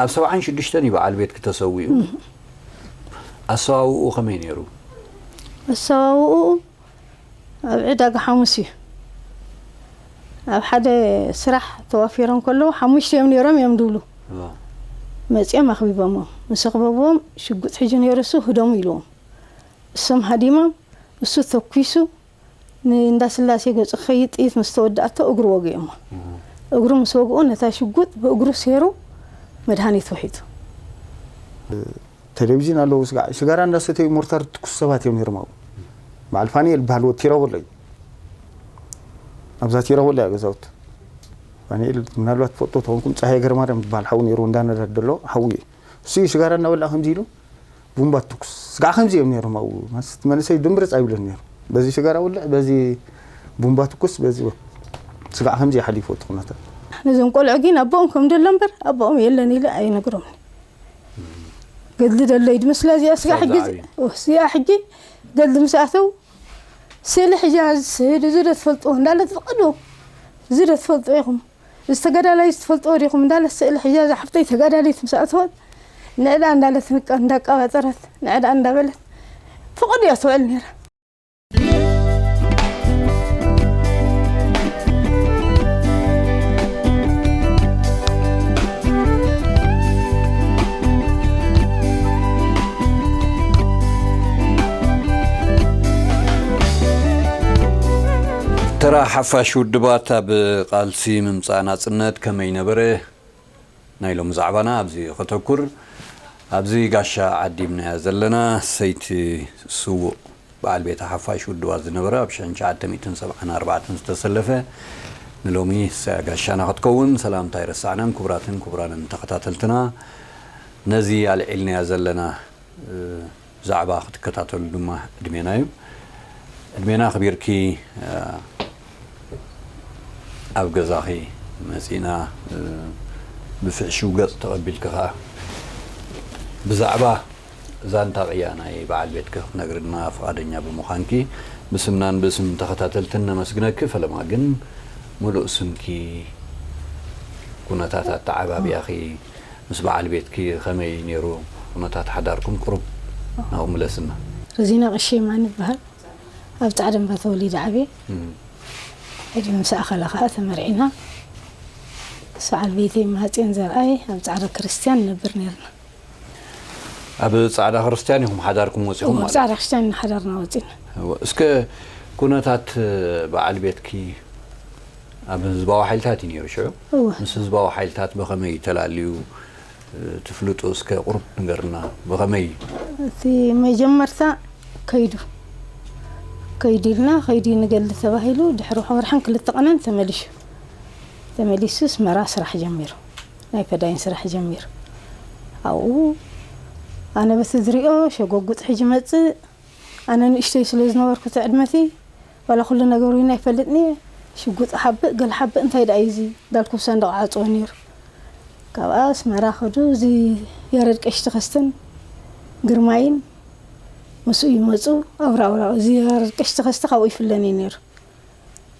ኣብ ሰብዓን ሽዱሽተን እዩ በዓል ቤትኪ ተሰዊኡ። ኣሰዋውኡ ከመይ ነይሩ? ኣሰዋውኡ ኣብ ዕዳጋ ሓሙስ እዩ። ኣብ ሓደ ስራሕ ተዋፊሮም ከለዉ ሓሙሽተ እዮም ነይሮም እዮም ድብሉ። እዋ። መጺኦም ኣኽቢቦሞም። ምስ ኣኽበብዎም ሽጉጥ ሒዙ ነይሩ እሱ ህደሙ ኢልዎም። እሶም ሃዲሞም እሱ ተኲሱ ንእንዳ ስላሴ ገጹ ክኸይድ ጥይት ምስ ተወድኣቶ እግሩ ወጊኦሞ። እግሩ ምስ ወግኦ ነታ ሽጉጥ ብእግሩ ሴሩ መድሃኒት ወሒጡ። ቴሌቪዥን ኣለዉ። ስጋዕ ሽጋራ እንዳሰተዩ ሞርታር ትኩስ ሰባት እዮም ነይሮም ኣብኡ። በዓል ፋንኤል ዝበሃል ወድ ቲራቦሎ እዩ። ኣብዛ ቲራቦሎ እያ ገዛውቱ። ፋንኤል ምናልባት ትፈልጦ ተኾንኩም፣ ጸሃየ ገረማርያም ዝበሃል ሓው ነይሩ፣ እንዳነዳድ ዘሎ ሓው እዩ። እሱ እዩ ሽጋራ እናበልዓ ከምዚ ኢሉ ቡምባ ትኩስ። ስጋዕ ከምዚ እዮም ነይሮም ኣብኡ። ማለት መንእሰይ ድምርጽ ኣይብለን ነይሩ። በዚ ሽጋራ ውልዕ፣ በዚ ቡምባ ትኩስ፣ በዚ ወ-፣ ስጋዕ ከምዚ ይሓሊፎ እቲ ኩነታት። ነዞም ቆልዑ ግን ኣቦኦም ከም ደሎ እምበር ኣቦኦም የለን ኢለ ኣይነግሮምን። ገድሊ ደሎ እዩ ዝመስላ እዚኣ ስጋዕ ክሳብ ሕጂ ዝዓብዩ። እዚኣ ሕጂ ገድሊ ምስ ኣተው ስእሊ ሕጃ ዝስህድ እዚ ዶ ትፈልጥዎ እንዳለ ትቐዱ። እዚ ዶ ትፈልጥዎ ኢኹም? እዚ ተጋዳላይ እዚ ትፈልጥዎ ዲኹም? እንዳለ ስእሊ ሕጃ እዛ ሓፍተይ ተጋዳሊት ምስ ኣተወት ንዕዳ እንዳለት ንቃ-፣ እንዳቃባጠረት ንዕዳ እንዳበለት ፍቕድ እያ ትውዕል ነይራ። ተራ ሓፋሽ ውድባት ኣብ ቃልሲ ምምጻእ ናጽነት ከመይ ነበረ? ናይ ሎሚ ዛዕባና ኣብዚ ከተኩር። ኣብዚ ጋሻ ዓዲምናያ ዘለና ሰይቲ ስዉእ በዓል ቤት ሓፋሽ ውድባት ዝነበረ ኣብ ሽሕን ትሽዓተ ሚእትን ሰብዓን ኣርባዕተን ዝተሰለፈ ንሎሚ ሰ-፣ ጋሻና ክትከውን ሰላምታ ኣይረሳዕናን። ክቡራትን ክቡራንን ተኸታተልትና ነዚ ኣልዒልናያ ዘለና እ፣ ዛዕባ ክትከታተሉ ድማ ዕድሜና እዩ። ዕድሜና ኣኽቢርኪ፣ እ፣ ኣብ ገዛኺ መጺና፣ እ፣ ብፍዕሽው ገጽ ተቐቢልኪ ኸኣ ብዛዕባ ዛንታ ቅያ ናይ በዓል ቤትኪ ክትነግርና ፍቓደኛ ብምዃንኪ ብስምናን ብስም ተኸታተልትን ነመስግነኪ። ፈለማ ግን ምሉእ ስምኪ፣ ኩነታት ኣተዓባብያኺ፣ ምስ በዓል ቤትኪ ከመይ ነይሩ ኩነታት ሓዳርኩም? ቁሩብ ናብኡ ምለስና። ረዚና ቀሺ የማነ እበሃል። ኣብ ጻዕዳ እምባ ተወሊደ ዓብየ። እም። ሕጂ ምስ ኣኸለ ኸኣ ተመርዒና። ምስ በዓል ቤተይ እመ ሃጽዮን ዘርኣይ ኣብ ጻዕዳ ክርስትያን ንነብር ነይርና። ኣብ ጻዕዳ ክርስትያን ኢኹም ሓዳርኩም ወጺኹም እወ፣ ማለት? ጻዕዳ ክርስትያን ኢና ሓዳርና ወጺና። እወ፣ እስከ ኩነታት በዓል ቤትኪ ኣብ ህዝባዊ ሓይልታት እዩ ነይሩ ሽዑ። እወ። ምስ ህዝባዊ ሓይልታት ብኸመይ እዩ ተላልዩ? ትፍልጡ እስከ ቁሩብ ንገርና። ብኸመይ? እቲ መጀመርታ ከይዱ፣ ከይዱ ኢልና፣ ከይዱ ንገሊ ተባሂሉ፣ ድሕሪ ወርሕን ክልተ ቀነን ተመሊሹ። ተመሊሱ ኣስመራ ስራሕ ጀሚሩ። ናይ ፈዳይን ስራሕ ጀሚሩ። ኣብኡ ኣነ በቲ ዝሪኦ ሸጎጉጥ ሒዙ ይመጽእ። ኣነ ንእሽተይ ስለ ዝነበርኩ እቲ ዕድመቲ፣ ዋላ ኩሉ ነገሩ እውን ኣይፈልጥን እየ። ሽጉጥ ሓብእ፣ ገለ ሓብእ፣ እንታይ ደኣ እዩ እዚ እንዳልኩ ብሳንዱቕ ዓጽዎ ነይሩ። ካብኣ ኣስመራ ከዱ፣ እዚ ያረድ ቀሺ ተኸስተን ግርማይን ምስኡ ይመጹ። ኣውራ ኣውራ፣ እዚ ያረድ ቀሺ ተኸስተ ካብኡ ይፍለን እዩ ነይሩ።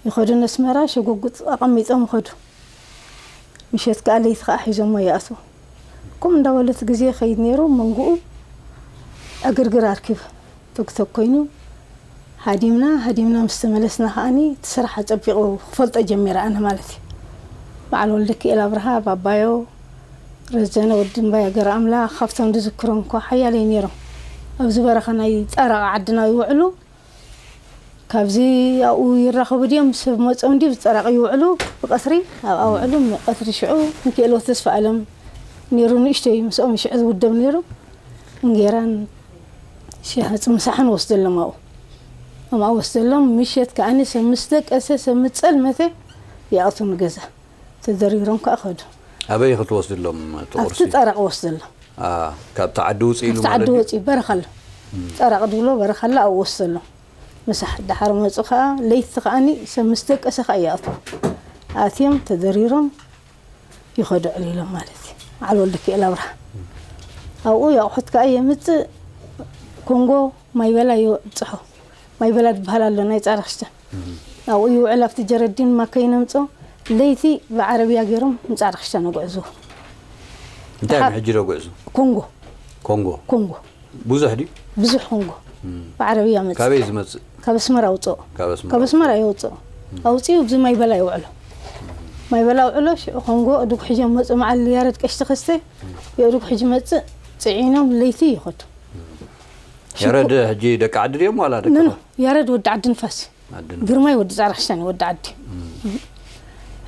ይኸዱ ነስመራ፣ ሸጎጉጥ ኣቐሚጦም ይኸዱ። ምሸት ከኣ ለይቲ ከኣ ሒዞሞ ይኣትዉ። ከምኡ እንዳበሉ እቲ ግዜ ይኸይድ ነይሩ። መንጉኡ ዕግርግር ኣርኪቡ ተግተግ ኮይኑ ሃዲምና፣ ሃዲምና ምስ ተመለስና ከኣኒ እቲ ስራሕ ኣጸቢቑ ክፈልጦ ጀሚረ ኣነ ማለት እዩ። በዓል ወልደኪኤል ኣብርሃ፣ ባባዮ፣ ረዘነ ወዲ እምባየ ገረኣምላኽ፣ ካብቶም ዝዝክሮም እኳ ሓያለይ ነይሮም። ኣብዚ በረኻ ናይ ጸረቓ ዓድና ይውዕሉ። ካብዚ ኣብኡ ይራኸቡ ድዮም? ሰብ መጾም ድዩ ብጸራቕ ይውዕሉ? ብቐትሪ ኣብኣ ውዕሉ። ቀትሪ ሽዑ ሚካኤል ወተስፋ ኣለም ነይሩ፣ ንእሽተይ ምስኦም ሽዑ ዝውደብ ነይሩ። እንጌራን ሻሂ ምሳሕን ወስደሎም ኣብኡ። ኣብኣ ወስደሎም፣ ምሸት ከኣኒ ሰብ ምስ ደቀሰ፣ ሰብ ምስ ጸልመተ ይኣትዉ ንገዛ። ተደሪሮም ከኣ ከዱ። ኣበይ ክትወስድሎም እቲ ኣብቲ ቁርሲ? ጸራቕ ወስደሎም። ኣ፣ ካብቲ ዓዲ ውጽእ ኢሉ ካብቲ ማለት ዓዲ ድዩ? ወጺኡ በረኻ ኣሎ። እም። ጸራቕ ድብሎ በረኻ ኣሎ፣ ኣብኡ ወስደሎም። ምሳሕ ደሓር መጹ ከኣ፣ ለይቲ ከኣኒ ሰብ ምስ ደቀሰ ከኣ ይኣትዉ። ኣትዮም ተደሪሮም ይኸዱ ዕሊሎም ማለት እዩ። በዓል ወልደኪኤል ኣብርሃ። ኣብኡ የቑሑት ከኣ የምጽእ፣ ኮንጎ ማይበላ ይብጽሖ። ማይበላ ዝበሃል ኣሎ ናይ ጻዕዳ ክሽታ። እም። ኣብኡ ይውዕል፣ ኣብቲ ጀረዲን ማከይን ኣምጽኦ፣ ለይቲ ብዓረብያ ገይሮም ንጻዕዳ ክሽታ ነጉዕዝዎ። እንታይ እዮም ሕጂ ዶ ጉዕዞ? ኮንጎ። ኮንጎ። ኮንጎ። ብዙሕ ድዩ? ብዙሕ ኮንጎ። እም። ብዓረብያ መጽእ። ካበይ ዝመጽእ? ካብ ኣስመራ ኣውጽኦ። ካብ ኣስመራ ካብ ኣስመራ ኣውጽኦ። የውጽኦ። ኣውጽኡ ኣብዚ ማይ በላ ይውዕሎ። ማይ በላ ውዕሎ፣ ሽዑ ኮንጎ እዱግ ሒዞም መጹ፣ መዓል ያረድ ቀሽቲ ክስተ፣ የእዱግ ሒጂ መጽእ፣ ጽዒኖም ለይቲ ይኸዱ። ያረድ ሕጂ ደቂ ዓዲ ድዮም ዋላ ደቂ ኖ፣ ኖ፣ ከ? ያረድ ወዲ ዓዲ ንፋስ። ዓዲ ንፋስ። ግርማይ ወዲ ጻዕዳ ክሽታን ወዲ ዓዲ። እም።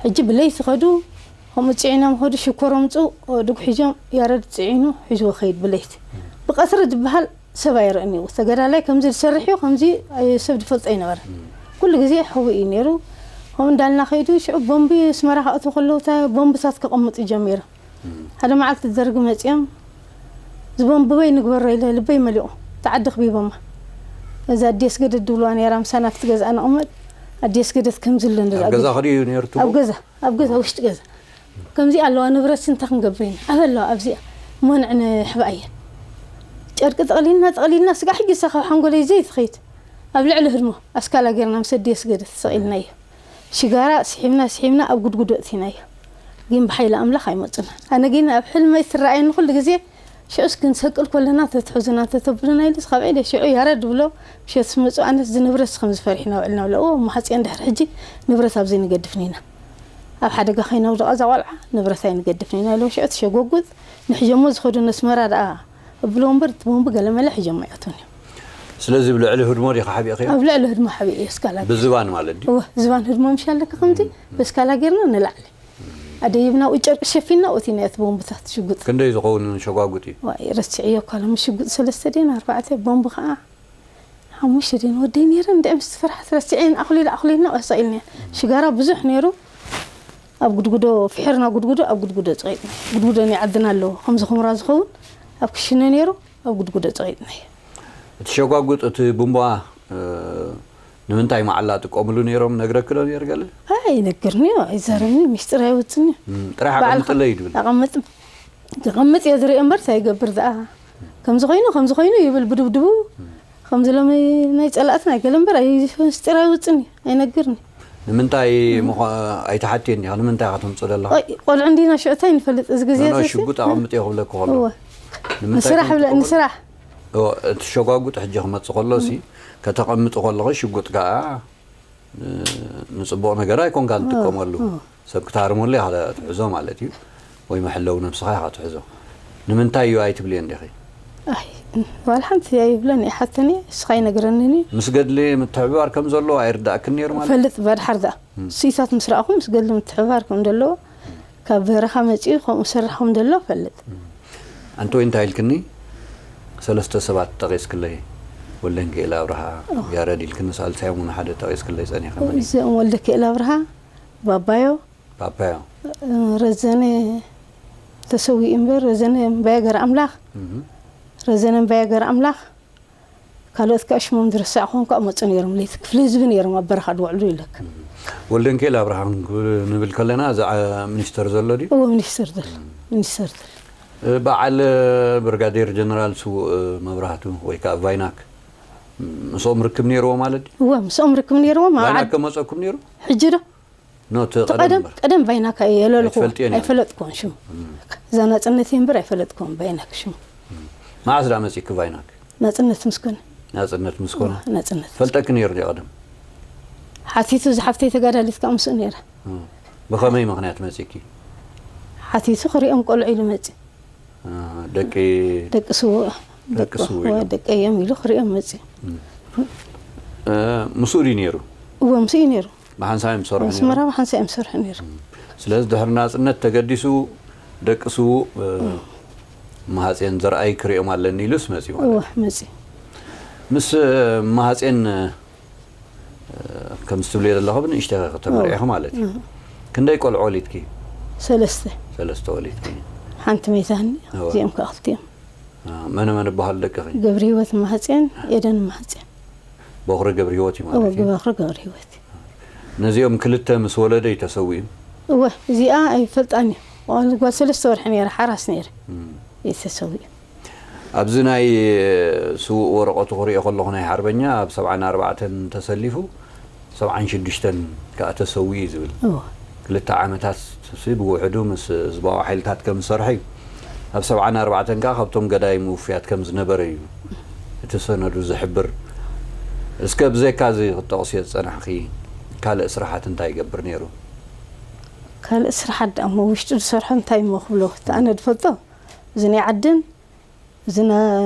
ሕጂ ብለይቲ ኸዱ፣ ከምኡ ጽዒኖም ኸዱ፣ ሽኮር ኣምጹ፣ እዱግ ሒዞም ያረድ ጽዒኑ ሒዝዎ ኸይድ ብለይቲ። እም። ብቐትሪ ዝበሃል ሰብ ኣይርእን እዩ። ተጋዳላይ ከምዚ ዝሰርሕ እዩ፣ ከምዚ ኣይ-፣ ሰብ ዝፈልጦ ኣይነበረን። እም። ኩሉ ግዜ ሕቡእ እዩ ነይሩ። ከምኡ እንዳልና ኸይዱ፣ ሽዑ ቦምቢ ኣስመራ ክኣትዉ ከለዉ፣ እታ ቦምብታት ከቐምጡ ጀሚሩ። እም። ሓደ መዓልቲ ደርጊ መጺኦም፣ "ዝቦምብበይ ንግበሮ" ኢለ ልበይ መሊቑ። እታ ዓዲ ክቢቦማ። እዛ ኣዲ ኣስገደት ድብልዋ ነይራ፣ ምሳና ኣብቲ ገዛኣ ንቕመጥ። ኣዲ ኣስገደት ከምዚ ኣሎ ኣብ ንዛ ገዛ ገዛ። ኸድዩ ነይሩ ትብሉ? ኣብ ገዛ፣ ኣብ ገዛ፣ ውሽጢ ገዛ። ከምዚ ኣለዋ ንብረት እንታይ ክንገብር ኢና? ኣበ ኣለዋ ኣብዚኣ። እሞ ንዕ ንሕብኣ እየን። ጨርቂ ጠቕሊልና፣ ጠቕሊልና፣ ስጋዕ ሕጂ እሳ ካብ ሓንጎለይ ዘይትኸይድ። ኣብ ልዕሊ ህድሞ ኣስካላ ጌርና ምስ ኣዲ ኣስገደት ተሰቒልናዮ። ሽጋራ ስሒብና፣ ስሒብና ኣብ ጉድጉዶ እቲናዮ። ግን ብሓይሊ ኣምላኽ ኣይመጹናን። ኣነ ግን ኣብ ሕልመይ ትረኣየኒ ኩሉ ግዜ፣ ሽዑስ ክንሰቅል ከለና ተትሕዙና፣ ተተብሉና ኢሉስ ካብ ዒለ ሽዑ ያረድ ብሎ፣ ምሸት ምስ መጹ ኣነስ እዚ ንብረትስ ከምዚ ፈሪሕና ውዕልና ብለ። እዎ፣ እሞ ሓጺኤን ድሕሪ ሕጂ ንብረት ኣብ ዘይንገድፍን ኢና። ኣብ ሓደጋ ከይነውድቓ እዛ ቆልዓ ንብረት ኣይንገድፍን ኢና ኢሎ። ሽዑ ትሸጎጉጥ፣ ንሕጀሞ ዝኸዱ ነስመራ ደኣ እብሎ እምበር፣ እቲ ቦምቢ ገለመለ ሕጀሞ ኣይኣትውን እዮም። ስለዚ ብልዕሊ ህድሞ ዲኻ ሓቢእኽዮ? ኣብ ልዕሊ ህድሞ ሓቢእ እየ፣ እስካላት። ብዝባን ማለት ድዩ? እወ፣ ዝባን ህድሞ ምሽ ኣለካ ከምዚ፣ እም። በስካላ ጌርና ንላዕሊ። ኣደይብና ጨርቂ ሸፊና፣ ኦቲና እቲ ቦምብታት ሽጉጥ። ክንደይ ዝኸውን ሸጓጉጥ እዩ? ዋይ፣ ረሲዐዮ እኳ፣ ሎሚ ሽጉጥ ሰለስተ ድየን ኣርባዕተ፣ ቦምቢ ከዓ ሓሙሽተ ድየን ወደይ ነይረን፣ እንድዒ ምስ ፍርሓት ረሲዐን፣ ኣኹሊል፣ ኣኹሊልና ቀሳ ኢልናየን። ሽጋራ ብዙሕ ነይሩ፣ ኣብ ጉድጉዶ፣ ፍሒርና ጉድጉዶ፣ ኣብ ጉድጉዶ ጸቒጥና። ጉድጉዶ ናይ ዓድና ኣለዎ፣ ከምዚ ኹምራ ዝኸውን፣ ኣብ ክሽነ ነይሩ፣ ኣብ ጉድጉዶ ጸቒጥናዮ። እቲ ሸጓጉጥ፣ እቲ ቡምባ፣ እ፣ ንምንታይ መዓላ ጥቀምሉ ነይሮም? ነግረኪ ዶ ነይሩ ገለ? ኣይነግርንዮ፣ ኣይዛረብኒ፣ ሚስጥር ኣይወጽንዮ። እም፣ ጥራሕ ባዕልኻ ኣቐምጥለይ ድብል። ኣቐምጥ፣ ክቐምጥ እየ ዝርእዮ እምበር፣ እንታይ ይገብር ደኣ? ከምዚ ኮይኑ፣ ከምዚ ኮይኑ ይብል ብድብድቡ። ከምዚ ሎሚ ናይ ጸላእትና ገለ እምበር፣ ኣይ-፣ ሚስጥር ኣይወጽንዮ፣ ኣይነግርንዮ። ንምንታይ ምዃ-፣ ኣይትሓትዮ እንዲኻ? ንምንታይ ኢኻ ተምጽእ ዘለኻ? ቆይ፣ ቆልዑ እንዲና ሽዑ እንታይ ንፈልጥ? እዚ ግዜ ኖ፣ ኖ፣ እዚ ሽጉጥ ኣቐምጥ እየ ክብለኪ ከሎ። እወ። ንምንታይ ንስራሕ ብለ-፣ ከምትጥቀመሉ? ንስራሕ። እወ፣ እቲ ሸጓጉጥ ሕጂ ክመጽእ ከሎ ሲ፣ ከተቐምጥ ከለኺ ሽጉጥ ከኣ፣ እ፣ ንጽቡቕ ነገር ኣይኮንካን ትጥቀመሉ። እወ። ሰብ ክትሃርመሉ ኢኻ ትሕዞ ማለት እዩ። ወይ መሐለዊ ነብስኻ ኢኻ ትሕዞ። ንምንታይ እዩ ኣይትብልዮን ዲኺ? ኣይ፣ ዋላ ሓንቲ ኣይብለን እየ፣ ሓተኒ፣ ንስኻ ኣይነግረንን እዩ። ምስ ገድሊ ምትሕብባር ከም ዘለዎ ኣይርዳእክን ነይሩ ማለት? ፈልጥ፣ በድሓር ደኣ። እም። ስኢታት ምስ ረኣኹ ምስ ገድሊ ምትሕብባር ከም ዘለዎ፣ ካብ በረኻ መጺኡ ከምኡ ሰርሕ ከም ዘሎ ፈልጥ። እም። ኣንቲ ወይ እንታይ ኢልክኒ? ሰለስተ ሰባት ጠቒስክለይ። ወልደንኪኤል ኣብርሃ፣ ኦ። ያረድ ኢልክኒ፣ ሳልሳዮም እውን ሓደ ጠቒስክለይ ጸኒኻ፣ መን እዩ? እዚኦም ወልደኪኤል ኣብርሃ፣ ባባዮ፣ ፓፓዮ። ረዘነ ተሰዊኡ እምበር፣ ረዘነ እምባየ ገረኣምላኽ፣ እህ። ረዘነ እምባየ ገረኣምላኽ፣ ካልኦት ከኣ ሽሞም ዝረሳዕኹዎም ከኣ መጹ ነይሮም፣ ለይቲ ክፍለ ህዝቢ ነይሮም ኣብ በረኻ ዝውዕሉ ኢለካ። ወልደንኬል ኣብርሃም ክብል ንብል ከለና፣ እዚ ዓ-፣ ሚኒስተር ዘሎ ድዩ? እዎ፣ ሚኒስተር ዘሎ፣ ሚኒስተር ዘሎ። እ፣ በዓል ብርጋዴር ጀነራል ስዉእ መብራህቱ ወይ ከኣ ቫይናክ፣ ምስኦም ርክብ ነይርዎ ማለት ድዩ? እዎ፣ ምስኦም ርክብ ነይርዎም። ኣብ ቫይናክ ዓድ-፣ ከመጸኩም ነይሩ? ሕጂ ዶ? ኖ፣ እቲ እቲ ቀደም ቀደም፣ እምበር። ቀደም ቫይናክ የለልኩዎ። ኣይትፈልጥዮን ኢኻ? ኣይፈለጥኩዎን ሽሙ። እም። እዛ ናጽነት እየ እምበር ኣይፈለጥኩዎን ቫይናክ ሽሙ። እም። መዓስ ደኣ መጺእኪ ቫይናክ? ናጽነት ምስ ኮነ። ናጽነት ምስ ኮነ? እዋ፣ ናጽነት። ፈልጠኪ ነይሩ ድዩ ቀደም? ሓቲቱ፣ እዛ ሓፍተይ ተጋዳሊት ከኣ ምስኡ ነይራ። እም። ብኸመይ ምኽንያት መጺእኪ? ሓቲቱ ክሪኦም ቆልዑ ኢሉ መጺኡ። እ፣ ደቂ ደቂ ስዉእ፣ ደቂ ደቂ ስዉእ እዋ፣ ኢሉ። ደቀይ እዮም ኢሉ ክሪኦም መጺኡ። እም። እ፣ ምስኡ ድዩ ነይሩ? እዎ፣ ምስኡ እዩ ነይሩ። ብሓንሳብ እዮም ዝሰርሑ ነይሮም? ኣስመራ ብሓንሳብ እዮም ዝሰርሑ ነይሮም። እም። ስለዚ ድሕሪ ናጽነት ተገዲሱ ደቂ ስዉእ፣ እ፣ እም። መሃጼን ዘርኣይ ክሪኦም ኣለኒ ኢሉስ መጺኡ ማለት እዎ፣ እዩ። መጺኡ። ምስ፣ እ፣ መሃጼን፣ እ፣ ከምዚ ትብልዮ ዘለኹ ብንእሽተይ ኢኺ ተመርዒኺ ማለት እዩ። እም። ክንደይ ቆልዑ ወሊድኪ? ሰለስተ። ሰለስተ ወሊድኪ። ሓንቲ መይታኒ፣ እዎ። እዚኦም ከኣ ክልቲኦም። እ፣ መነ መን ይበሃሉ ደቅኺ? ገብረ ህይወት መሃጼን፣ ኤደን መሃጼን። በኹሪ ገብረ ህይወት እዩ ማለት እዎ፣ እዩ? በኹሪ ገብረ ህይወት። ነዚኦም ክልተ ምስ ወለደ እዩ ተሰዊኡ? እወ፣ እዚኣ ኣይፈልጣን እየ። ጓል፣ ጓል ሰለስተ ወርሒ ነይራ፣ ሓራስ ነይረ። እም። እዩ ተሰዊኡ። ኣብዚ ናይ ስዉእ ወረቐቱ ክሪኦ ከለኹ ናይ ሓርበኛ ኣብ ሰብዓን ኣርባዕተን ተሰሊፉ፣ ሰብዓን ሽዱሽተን ከኣ ተሰዊኡ እዩ ዝብል። እዎ። ክልተ ዓመታት ሲ ብውሕዱ ምስ ህዝባዊ ሓይልታት ከም ዝሰርሐ እዩ። ኣብ ሰብዓን ኣርባዕተን ከኣ ካብቶም ገዳይም ውፉያት ከም ዝነበረ እዩ እቲ ሰነዱ ዝሕብር። እስከ ብዘይካ እዚ ክትጠቕስዮ ዝጸናሕኺ ካልእ ስራሓት እንታይ ይገብር ነይሩ? ካልእ ስራሓት ደኣ እሞ ውሽጢ ዝሰርሖ እንታይ እሞ ክብሎ፣ እቲ ኣነ ዝፈልጦ እዚ ናይ ዓድን እዚ ና-፣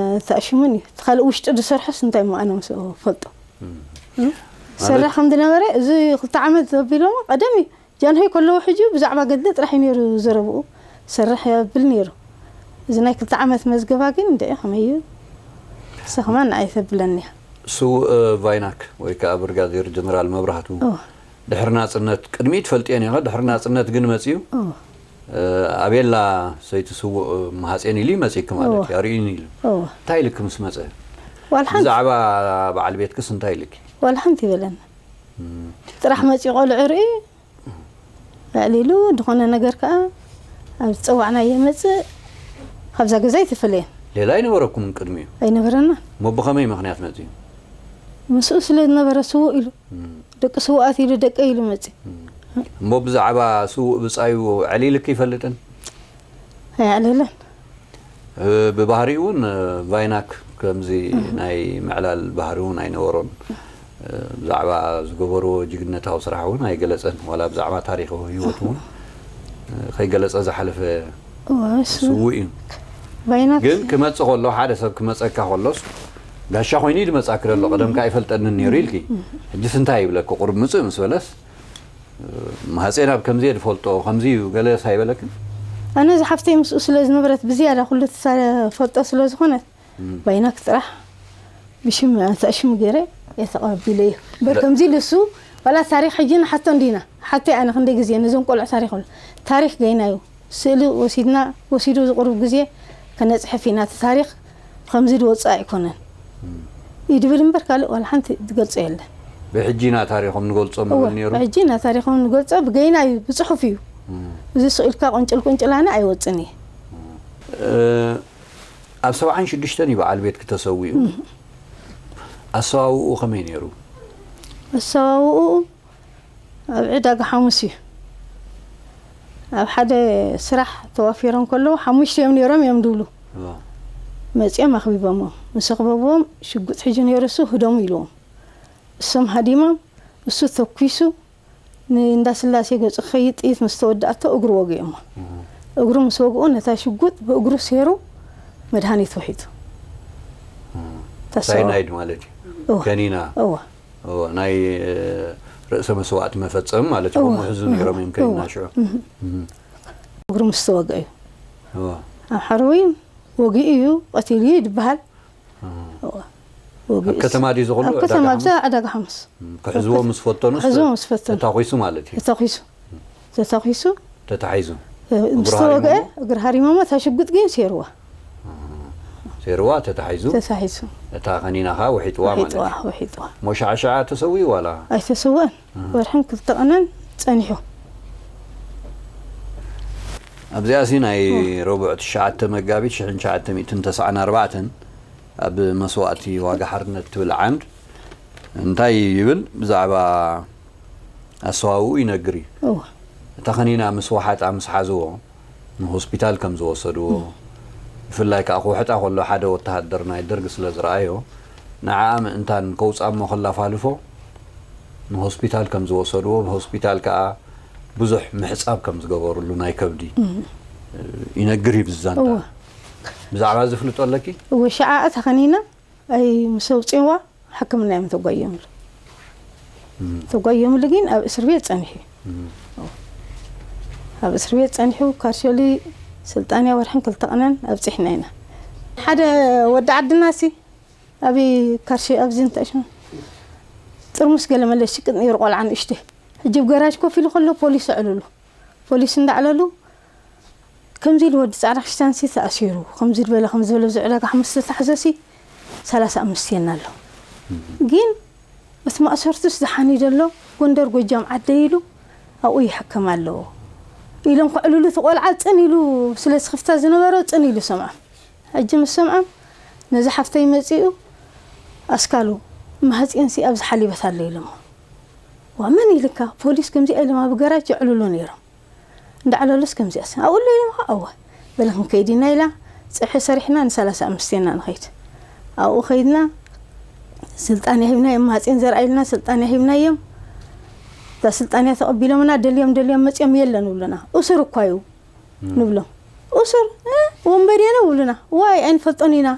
ተኣሽሙን እዩ። እቲ ካልእ ውሽጢ ዝሰርሖስ እንታይ እሞ ኣነ ምስ ፈልጦ። እም። እም? ማለት ዝሰርሕ ከም ዝነበረ እዚ ክልተ ዓመት ዘቢሎሞ ቀደም እዩ። ጃንሆይ ከለዉ ሕጂ ብዛዕባ ገድሊ ጥራሕ እዩ ነይሩ ዘረብኡ። ዝሰርሕ የብል ነይሩ። እዚ ናይ ክልተ ዓመት መዝገባ ግን እንድዒ ከመይ እዩ? ንሳ ከማን ንዓይ ተብለኒ እያ። ስዉእ ቫይናክ ወይ ከኣ ብርጋዴር ጀነራል መብራህቱ እወ። ድሕሪ ናጽነት፣ ቅድሚኡ ትፈልጥየን ኢኻ፣ ድሕሪ ናጽነት ግን መጺኡ፣ እወ። እ፣ ኣቤላ ሰይቲ ስዉእ መሃጼን ኢሉ ይመጺእኪ ማለት እወ። እዩ፣ ኣርእዩኒ ኢሉ። እወ። እንታይ ኢልኪ ምስ መጸ? ዋላ ሓንቲ። ብዛዕባ በዓል ቤትክስ እንታይ ኢልኪ? ዋላ ሓንቲ ይበለኒ። እም። ጥራሕ መጺኡ ቆልዑ ርኢ፣ ኣዕሊሉ ዝኾነ ነገር ከኣ ኣብ ዝጸዋዕናዮ ይመጽእ። ካብዛ ገዛ ኣይተፈለየን። ሌላ ኣይነበረኩምን ቅድሚኡ? ኣይነበረናን። እሞ ብኸመይ ምኽንያት መጺኡ? ምስኡ ስለ ዝነበረ ስዉእ ኢሉ። እም። ደቂ ስዉኣት ኢሉ ደቀይ ኢሉ መጺኡ። እም። እሞ ብዛዕባ ስዉእ ብጻዩ ኣዕሊልኪ ይፈልጥን? ኣየዕለለን። እ፣ ብባህሪኡ እውን፣ እ፣ ቫይናክ ከምዚ እህ። ናይ ምዕላል ባህሪ እውን ኣይነበሮን። እ፣ ብዛዕባ ዝገበርዎ ጅግነታዊ ስራሕ እውን ኣይገለጸን። ዋላ ብዛዕባ ታሪኻዊ ህይወት እውን፣ እ፣ ከይገለጸ ዝሓለፈ እወ፣ እሱ ስዉእ እዩ። ቫይናክ ግን ክመጽእ ከሎ፣ ሓደ ሰብ ክመጸካ ከሎስ፣ ጋሻ ኮይኑ እዩ ዝመጻኪ ዘሎ። ቀደም ከኣ ኣይፈልጠንን ነይሩ ኢልኪ። እህ። ሕጂስ እንታይ ይብለኪ? ቁሩብ ምጽእ ምስ በለስ፣ ማህፀን ኣብ ከምዚ እየ ዝፈልጦ፣ ከምዚ እዩ ገለ ሳይበለክን? ኣነ እዚ ሓፍተይ ምስኡ ስለ ዝነበረት ብዝያዳ ኩሉ ትፈልጦ ስለ ዝኾነት እም። ባይናክ ጥራሕ ብሽም ተኣሽሙ ገይረ እየ ተቐቢለዮ። እምበር ለ- ከምዚ ኢሉ እሱ ዋላ ታሪኽ ሕጂ ንሓቶ እንዲና። ሓተይ ኣነ ክንደይ ግዜ ነዞም ቆልዑ ታሪኽ ኣሎ። ታሪኽ ገይናዩ። ስእሊ ወሲድና፣ ወሲዱ ዝቕርብ ግዜ ከነጽሕፍ ኢና። እቲ ታሪኽ ከምዚ ዝወጽእ ኣይኮነን። እም። እዩ ድብል እምበር ካልእ ዋላ ሓንቲ ዝገልጾ የለን። ብሕጂ ኢና ታሪኾም ንገልጾ እወ፣ ምብል ነይሩ። ብሕጂ ኢና ታሪኾም ንገልጾ፣ ብገይና እዩ፣ ብጽሑፍ እዩ። እም። እዚ ስቕ ኢልካ ቁንጭል ቁንጭላነ ኣይወጽን እዩ። እ፣ ኣብ ሰብዓን ሽዱሽተን እዩ በዓል ቤትኪ ተሰዊኡ። እም። ኣሰዋውኡ ከመይ ነይሩ? ኣሰዋውኡ ኣብ ዕዳጋ ሓሙስ እዩ። ኣብ ሓደ ስራሕ ተዋፊሮም ከለዉ ሓሙሽተ እዮም ነይሮም እዮም ድብሉ። እዋ። መጺኦም ኣኽቢቦሞም። ምስ ኣኽበብዎም ሽጉጥ ሒዙ ነይሩ እሱ ህደሙ ኢልዎም። እሶም ሃዲሞም፣ እሱ ተኲሱ ንእንዳ ስላሴ ገጹ ክኸይድ ጥይት ምስ ተወድኣቶ እግሩ ወጊኦሞ። እዋ። እግሩ ምስ ወግኡ ነታ ሽጉጥ ብእግሩ ሴሩ መድሃኒት ውሒጡ። እዋ። ተሰዋ። ሳይናይድ ማለት እዩ። እዋ። ከኒና። እዋ። እዎ፣ ናይ፣ እ፣ ርእሰ መስዋእቲ መፈጸሚ ማለት እዩ። እዎ፣ ከምኡ ሕዙ እዎ፣ ነይሮም እዮም ከኒና እዎ። ሽዑ። እህ። እህ። እግሩ ምስ ተወግአ እዩ። እዎ። ኣብ ሓረወይን ወጊኡ እዩ፣ ቀቲሉ እዩ ይበሃል። እዎ። እዎ። ወጊኡ ኣብ ከተማ ድዩ ዝኹሉ? ኣብ ዕዳጋ ከተማ፣ ሓሙስ? ኣብዛ ዕዳጋ ሓሙስ። እም፣ ክሕዝዎ ምስ ፈተኑስ ክሕዝዎ ምስ ፈተኑ። ተታኺሱ ማለት እዩ። ተታኺሱ። ተታኺሱ። ተታሒዙ። እ፣ እግሩ ምስ ተወግአ፣ ሃሪሞሞ? እግሪ ሃሪሞሞ፣ እታ ሽጉጥ ግን ሴርዋ። ሴርዋ ተታሒዙ? ተታሒዙ። እታ ከኒና ኸኣ ውሒጥዋ ማለት ውሒጥዋ፣ እዩ። ውሒጥዋ። እሞ ሸዓ ሸዓ ተሰዊኡ ዋላ? ኣይተሰወአን። ኣሃ። ወርሕን ክልተ ቀነን ጸኒሑ። ኣብዚኣሲ ናይ እ። ረቡዕ ትሽዓተ መጋቢት ሽሕን ትሽዓተ ሚእትን ተስዓን ኣርባዕተን ኣብ መስዋእቲ ዋጋ ሓርነት ትብል ዓምድ እንታይ ይብል? ብዛዕባ ኣሰዋውኡ ይነግር እዩ። እወ። እታ ከኒና ምስ ወሓጣ ምስ ሓዝዎ፣ ንሆስፒታል ከም ዝወሰድዎ፣ እም። ብፍላይ ከኣ ክውሕጣ ከሎ ሓደ ወተሃደር ናይ ደርግ ስለ ዝረኣዮ፣ ንዓኣ ምእንታን ከውጽኣ እሞ ከላፋልፎ፣ ንሆስፒታል ከም ዝወሰድዎ፣ ብሆስፒታል ከኣ ብዙሕ ምሕጻብ ከም ዝገበሩሉ ናይ ከብዲ፣ እም። ይነግር እዩ ብዚ ዛንታ። እወ። ብዛዕባ እዚ ፍልጦ ኣለኪ? እወ፣ ሸዓ እታ ከኒና ኣይ ምስ ኣውጽእዋ ሕክምና እዮም ተጓዮምሉ። እም። ተጓዮምሉ ግን ኣብ እስር ቤት ጸኒሑ እዩ። እም። ኣብ እስር ቤት ጸኒሑ ካርሾሊ ስልጣንያ ወርሕን ክልተ ቀነን ኣብጺሕና ኢና። ሓደ ወዲ ዓድና ሲ ኣብ ካርሾ ኣብዚ እንታይ ሽሙ ጥርሙስ ገለ መለ ሽቅጥ ነይሩ ቆልዓ ንእሽተይ። ሕጂ ኣብ ገራጅ ኮፍ ኢሉ ከሎ ፖሊስ ኣዕልሉ። ፖሊስ እንዳዕለሉ ከምዚ ኢሉ ወዲ ጻዕዳ ክሽታንሲ ተኣሲሩ፣ ከምዚ ዝበለ፣ ከምዚ ዝበለ፣ ኣብዚ ዕዳጋ ሓሙስ ዝተታሕዘሲ ሰላሳ ኣምስት የና ኣሎ። ግን እቲ ማእሰርቱስ ዝሓኒ ዘሎ ጎንደር ጎጃም ዓደይ ኢሉ ኣብኡ ይሕከም ኣሎ ኢሎም ከዕልሉ፣ እቲ ቆልዓ ጽን ኢሉ፣ ስለ ስኽፍታ ዝነበሮ ጽን ኢሉ ሰምዖም። ሕጂ ምስ ሰምዖም ነዚ ሓፍተይ መጺኡ ኣስካሉ ማህጺንሲ ኣብዚ ሓሊበት ኣሎ ኢሎሞ። ዋ መን ኢልካ? ፖሊስ ከምዚኣ ኢሎም ኣብ ገራጅ የዕልሉ ነይሮም። እንዳዕለሉስ ከምዚኣስ ኣብኡ ኣሎ ኢሎምኻ? እወ። በለ ክንከይድ ኢና ኢላ። ጽብሒ ሰሪሕና ንሰላሳ ኣምስት ኢና ንኸይድ። ኣብኡ ከይድና ስልጣንያ ሂብናዮም፣ ማህጼን ዘርኣ ኢልና ስልጣንያ ሂብናዮም። እታ ስልጣንያ ተቐቢሎምና፣ ደልዮም ደልዮም መጺኦም የለን ይብሉና። እሱር እኳ እዩ ንብሎም። እሱር፣ እ፣ ወንበዴ ነው ይብሉና። ዋይ፣ ኣይንፈልጦን ኢና።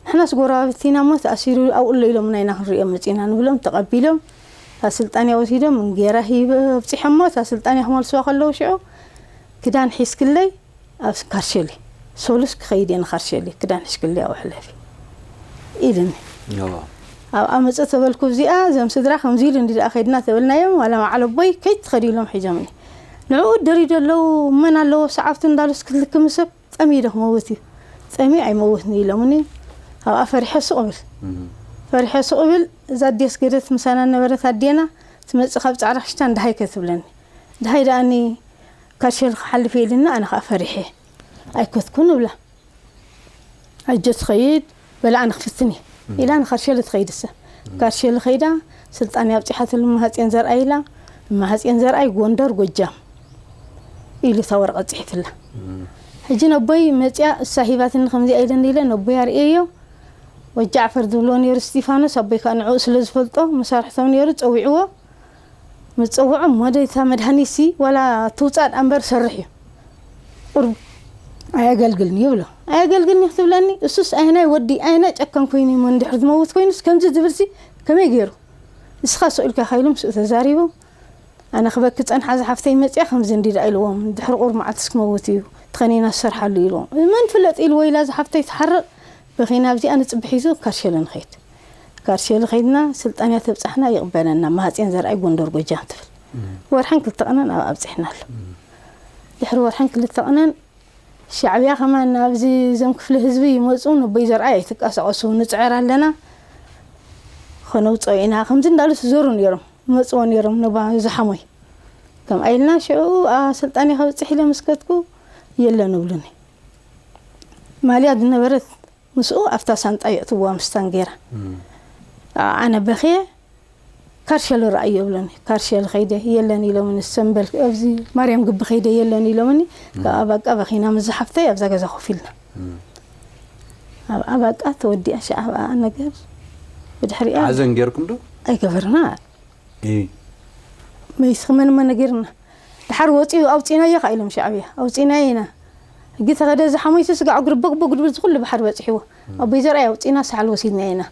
ንሕናስ ጎረባብቲ ኢና እሞ ተኣሲሩ ኣብኡ ኣሎ ኢሎምና ኢና ክንሪኦ መጺና ንብሎም። ተቐቢሎም እታ ስልጣንያ ወሲዶም እንጌራ ሂበ ኣብጺሖሞ። እታ ስልጣንያ ክመልስዋ ከለዉ ሽዑ ክዳን ሒዝክለይ ኣብ ካርሸሊ፣ ሶሉስ ክኸይድ እየ ንካርሸሊ፣ ክዳን ሒዝክለይ ኣብኡ ሕለፊ ኢልኒ። እዋ። ኣብኣ መጸ ተበልኩ። እዚኣ እዞም ስድራ ከምዚ ኢሉ እንዲ ደኣ ከይድና ተበልናዮም። ዋላ መዓል ኣቦይ ከይትኸዲ ኢሎም ሒዞምኒ። ንዕኡ ደሪዶ ኣለዉ፣ መን ኣለዎ ሰዓብቱ እንዳሉስ ክትልክም ሰብ ጠሚ ዶ ክመውት እዩ። ጠሚ ኣይመውትን ኢሎምኒ። ኣብኣ ፈሪሐ ስቕ ብል። እም። ፈሪሐ ስቕ ብል። እዛ ኣዴ ኣስገደት ምሳና ነበረት ኣዴና ትመጽእ ካብ ጻዕዳ ክሽታን ደሃይ ከትብለኒ። ደሃይ ደኣኒ ካርሸል ክሓልፍ እየ ኢልና ኣነ ከኣ ፈሪሐ። ኣይከትኩን እብላ። ኣጆ ትኸይድ በላ ኣነ ክፍትን እየ። እም። ኢላ ንካርሸል ትኸይድ እሳ። እም። ካርሸል ኸይዳ ስልጣን ኣብጺሓትሉ ማህጼን ዘርኣይ ኢላ። ማህጼን ዘርኣይ ጎንደር ጎጃም ኢሉ እታ ወረቐት ጽሒፍላ። እም። ሕጂ ነቦይ መጽያ እሳ ሂባትኒ ከምዚኣ ኢለኒ ኢለ ነቦይ ኣርእየዮ። ወጃ ዓፈር ዝብልዎ ነይሩ እስጢፋኖስ፣ ኣቦይ ከኣ ንዕኡ ስለ ዝፈልጦ መሳርሕቶም ነይሩ ጸዊዕዎ። ምስ ጸውዖ እሞ ደይታ መድሃኒትሲ ዋላ ትውጻእ ደኣ እምበር ሰርሕ እዩ። ቁሩብ ኣየገልግልን ይብሎ። ኣየገልግልን እዩ ክትብለኒ? እሱስ ኣየናይ ወዲ፣ ኣየናይ ጨካን ኮይኑ እሞ እንድሕር ዝመውት ኮይኑስ ከምዚ ዝብልሲ ከመይ ገይሩ? ንስኻ ስቕ ኢልካ ኢኻ ኢሉ ምስኡ ተዛሪቡ። ኣነ ክበኪ ጸንሓ ዝሓፍተይ መጽያ ከምዚ እንዲ ደኣ ኢልዎም። ድሕሪ ቁሩብ መዓልትስ ክመውት እዩ። ተኸኒና ዝሰርሓሉ ኢልዎም። መን ፍለጥ ኢልዎ ኢላ ዝሓፍተይ ትሓርቕ። በኺና ኣብዚኣ ንጽብሒ ሒዙ ካርሸለ ንኸይድ። ካርሸለ ኸይድና ስልጣንያ ተብጻሕና ይቕበለና። ማህጼን ዘርኣይ ጎንደር ጎጃም ትብል። እም። ወርሕን ክልተ ቀነን ኣብ ኣብጺሕናሉ። እም። ድሕሪ ወርሕን ክልተ ቀነን ሻዕብያ ከማን ኣብዚ እዞም ክፍሊ ህዝቢ ይመጹ፣ ነቦይ ዘርኣይ ኣይትንቀሳቐሱ፣ ንጽዕር ኣለና፣ ከነውጽኦ ኢና፣ ከምዚ እንዳሉ ዝዞሩ ነይሮም፣ ይመጽዎ ነይሮም፣ ነባ ዝሓሞይ። ከምኣ ኢልና ሽዑ፣ ኣ፣ ስልጣን ከብጽሕ ኢለ ምስ ከድኩ፣ የለን እብሉኒ። ማልያ ዝነበረት ምስኡ ኣብታ ሳንጣ የእትዋ ምስታን ገይራ። እም። ኣ-፣ ኣነ በኽየ፣ "ካርሸል ረኣዮ" ይብለኒ። ካርሸል ኸይደ፣ "የለን" ኢሎምኒ። ሰምበል ኣብዚ ማርያም ግቢ ኸይደ፣ "የለን" ኢሎምኒ። እም። ከኣ በቃ በኺና ምስ ዝሓፍተይ ኣብዛ ገዛ ኮፍ ኢልና። እም። ኣብኣ በቃ ተወዲኣ ሸዓ ኣብኣ ነገር። ብድሕሪኣ ሓዘን ጌርኩም ዶ? ኣይገበርና። እ። መይስ ክመንመ ነጊርና። ድሓር ወፂኡ ኣውፂናዮ ከኣ ኢሎም ሻዕብያ። ኣውፂናዮ ኢና። ሕጊ ተኸደ ዝሓሞይሲ ስጋዕ እግሪ ቦግ ቦግ ድብል ዝኹሉ ባሕሪ በፂሕዎ። እም። ኣቦይ ዘርኣይ ኣውፂና ሳሕል ወሲድናዮ ኢና።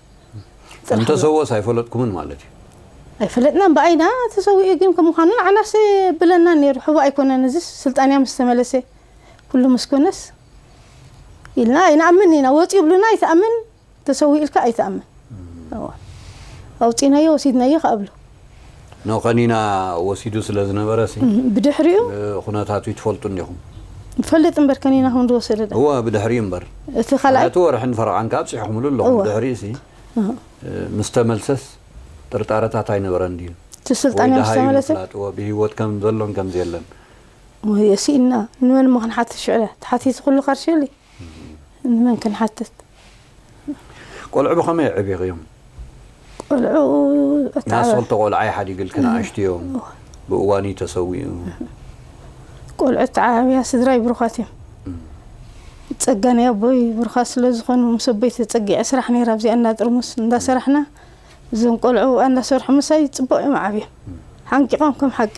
እንተሰወስ ኣይፈለጥኩምን ማለት እዩ? ኣይፈለጥናን ብኣይና ተሰዊኡ ግን ከም ምዃኑ ንዓናስ ብለና ነይሩ። ሕቦ ኣይኮነን እዚስ ስልጣንያ ምስ ተመለሰ ኩሉ ምስ ኮነስ ኢልና ኣይንኣምን ኢና። ወፂኡ ብሉና ኣይትኣምን፣ ተሰዊኡ ኢልካ ኣይትኣምን። እም። እዋ። ኣውፂናዮ ወሲድናዮ ከኣ ብሉ። ኖ፣ ቀኒና ወሲዱ ስለ ዝነበረ ሲ፣ እም፣ ብድሕሪኡ እ፣ ኩነታቱ ይትፈልጡ እንዲኹም? ንፈልጥ እምበር ከኒና ከም ዝወሰደ ዳ። እወ፣ ብድሕሪኡ እምበር። እቲ ካልኣይ ምኽንያቱ ወርሕን ፈረቓን ከኣ ኣብፂሕኹምሉ ኣለኹም። እወ። ብድሕሪኡ ሲ፣ እህ። እ፣ ምስ ተመልሰስ ጥርጣረታት ኣይነበረን ድዩ? እቲ ስልጣን ወይ እዮም ምስ ደሃዩ ተመለሰ? ምፍላጥ፣ እወ፣ ብህይወት ከም ዘሎን ከም ዘየለን። እሞ የሲእና፣ ንመን እሞ ክንሓትት ሽዑ? ተሓቲቱ ኩሉ ካርሸሊ? እም። ንመን ክንሓትት? ቆልዑ ብኸመይ ኣዕቢኽዮም? ቆልዑ፣ እታ ናስ ክልተ ቆልዓ ይሓዲግልክን እም። ኣሽቱ እዮም። ብእዋኑ ተሰዊኡ። ቆልዑ፣ እታ ዓብያ ስድራይ ብሩኻት እዮም። እም። ጸጋ ናይ ኣቦይ ብሩኻት ስለ ዝኾኑ፣ ምስ ኣቦይ ተጸጊዐ ስራሕ ነይራ፣ ኣብዚኣ እንዳ ጥርሙስ እንዳሰራሕና፣ እዞም ቆልዑ እንዳሰርሑ ምሳይ ጽቡቕ እዮም ዓብዮም። እም። ሓንቂቖም ከም ሓቂ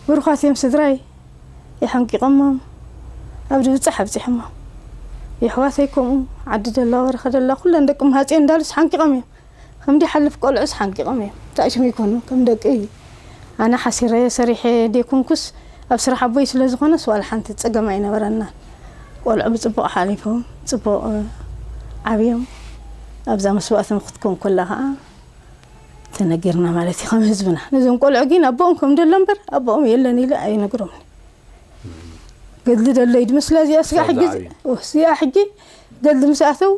ብሩኻት እዮም ስድራይ። የሓንቂቖሞም ኣብ ድብጻሕ ኣብጺሖሞም። የሕዋተይ ከምኡ ዓዲ ደላ ወረኸ ደላ ኩለን ደቂ ማህጼን እንዳሉስ ሓንቂቖም እዮም። ከም ዲሓልፍ ቆልዑስ ሓንቂቖም እዮም። ተኣሽም ይኮኑ ከም ደቂ እዩ። ኣነ ሓሲረ ሰሪሐ ደይኮንኩስ ኣብ ስራሕ ኣቦይ ስለ ዝኾነስ ዋላ ሓንቲ ጸገም ኣይነበረናን። ቆልዑ ብጽቡቕ ሓሊፎም፣ ጽቡቕ፣ እ፣ ዓብዮም። ኣብዛ መስዋእቶም ክትከውን ከላ ኸኣ ተነጊርና ማለት እዩ፣ ከም ህዝብና። ነዞም ቆልዑ ግን ኣቦኦም ከም ደሎ እምበር፣ ኣቦኦም የለን ኢለ ኣይነግሮምን። ገድሊ ደሎ እዩ ድመስላ እዚኣ ስጋ ክሳብ ሕጂ፣ ዝዓብዩ። እዚኣ ሕጂ ገድሊ ምስ ኣተው፣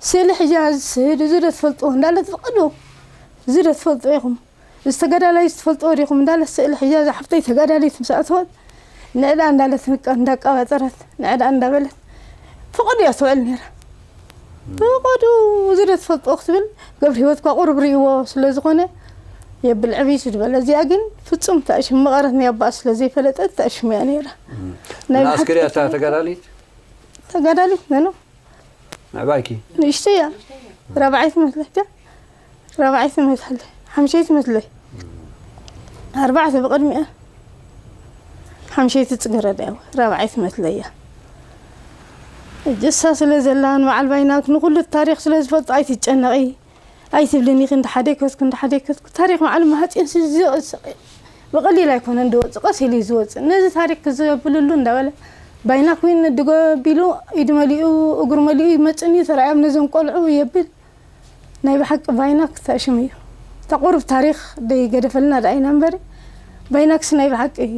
ስእሊ ሕጂ ስህድ፣ እዚ ዶ ትፈልጥዎ እንዳለ ትቕዱ፣ እዚ ዶ ትፈልጥዎ ኢኹም? እዚ ተጋዳላይ እዚ ትፈልጥዎ ዲኹም? እንዳለ ስእሊ ሕጂ እዛ ሓፍተይ ተጋዳሊት ምስ ኣተወት፣ ንዕዳ እንዳለት ንቃ-፣ እንዳቃባጠረት፣ ንዕዳ እንዳበለት፣ ፍቕዱ እያ ትውዕል ነይራ። ፍቕዱ፣ እዚ ዶ ትፈልጥዎ ክትብል፣ ገብረ ህይወት እኳ ቁሩብ ርእይዎ ስለ ዝኾነ፣ የብል ዕብይ ስድበለ። እዚኣ ግን ፍጹም ተኣሽም መቐረት ናይ ኣባኣ ስለ ዘይፈለጠት ተኣሽም እያ ነይራ። ናይ ንኣስከር እያ ብሓቂ እታ ተጋዳሊት? ተጋዳሊት መኖ? ምዕባይኪ? ንእሽተይ እያ። ራብዓይ ትመስለካ? ራብዓይ ትመስለ። ሓምሸይ ትመስለ። ኣርባዕተ ብቕድሚኣ። ሓምሸይ ትጽገረዳ እያ። ራብዓይ ትመስለ እያ። እጅሳ ስለ ዘላ ንበዓል ባይናክ ንኹሉ ታሪኽ ስለ ዝፈልጦ ኣይትጨነቒ። ኣይትብልን ኢኺ እንተ ሓደ ይከትኩ፣ እንተ ሓደ ይከትኩ። ታሪኽ መዓልቲ ማህጺን ሲ-፣ ዚ-፣ ሲ-፣ ብቐሊል ኣይኮነን ዝወጽእ፣ ቀስ ኢሉ እዩ ዝወጽእ። ነዚ ታሪኽ ክዘብልሉ እንዳበለ ባይናክ ዊን ድጎ ቢሉ ኢዱ መሊኡ እግሩ መሊኡ ይመጽእን እዩ ተራእዮም ነዞም ቆልዑ የብል። ናይ ብሓቂ ባይናክ ተኣሽም እዩ። እታ ቁሩብ ታሪኽ ደይገደፈልና ደኣ ኢና እምበሪ፣ ባይናክስ ናይ ብሓቂ እዩ።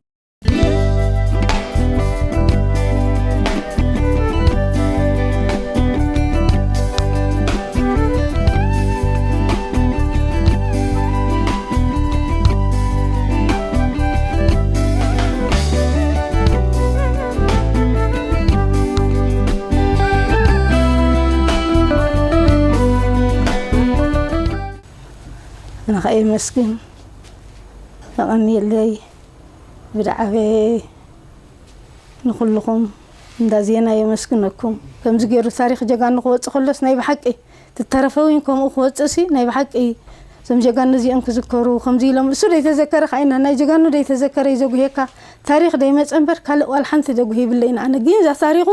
ኣነ ኸኣ የመስግን፣ የቐንየለይ። ብድዓበ ንኹልኹም እንዳ ዜና የመስግነኩም። ከምዚ ገይሩ ታሪኽ ጀጋኑ ክወጽእ ከሎስ ናይ ብሓቂ ትተረፈ እውን ከምኡ ክወጽእሲ ናይ ብሓቂ እዞም ጀጋኑ እዚኦም ክዝከሩ ከምዚ ኢሎም እሱ ደይተዘከረ ከዓይና ናይ ጀጋኑ ደይተዘከረ እዩ ዘጉሄካ። ታሪኽ ደይመጸ እምበር ካልእ ዋላ ሓንቲ ዘጉሄ ይብለይን። ኣነ ግን እዛ ታሪኹ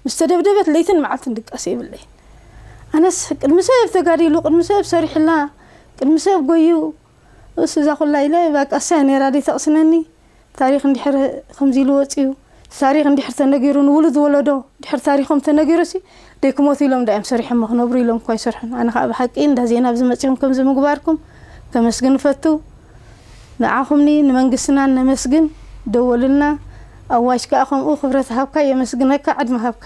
ምስ ተደብደበት ለይትን መዓልትን ድቃስ የብለይ። ኣነስ ቅድሚ ሰብ ተጋዲሉ፣ ቅድሚ ሰብ ሰሪሕላ፣ ቅድሚ ሰብ ጎዩ፣ እሱ እዛ ኩላ ኢለ፣ በቃ፣ እሳ እያ ነይራ ደይ ተቕስነኒ። ታሪኽ እንድሕር ከምዚ ኢሉ ወፂኡ፣ ታሪኽ እንድሕር ተነጊሩ፣ ንውሉድ ወለዶ እንድሕር ታሪኾም ተነጊሩሲ፣ ደይ ክሞቱ ኢሎም ዳ እዮም ሰሪሖም ክነብሩ ኢሎም እኳ ይሰርሑን። ኣነ ከዓ ብሓቂ እንዳ ዜና ኣብዚ መፂኹም ከምዚ ምግባርኩም ከመስግን እፈቱ። ንዓኹምኒ ንመንግስትናን ነመስግን፣ ደወሉልና። ኣዋጅ ከዓ ከምኡ ክብረት ሃብካ፣ የመስግነካ፣ ዕድመ ሃብካ።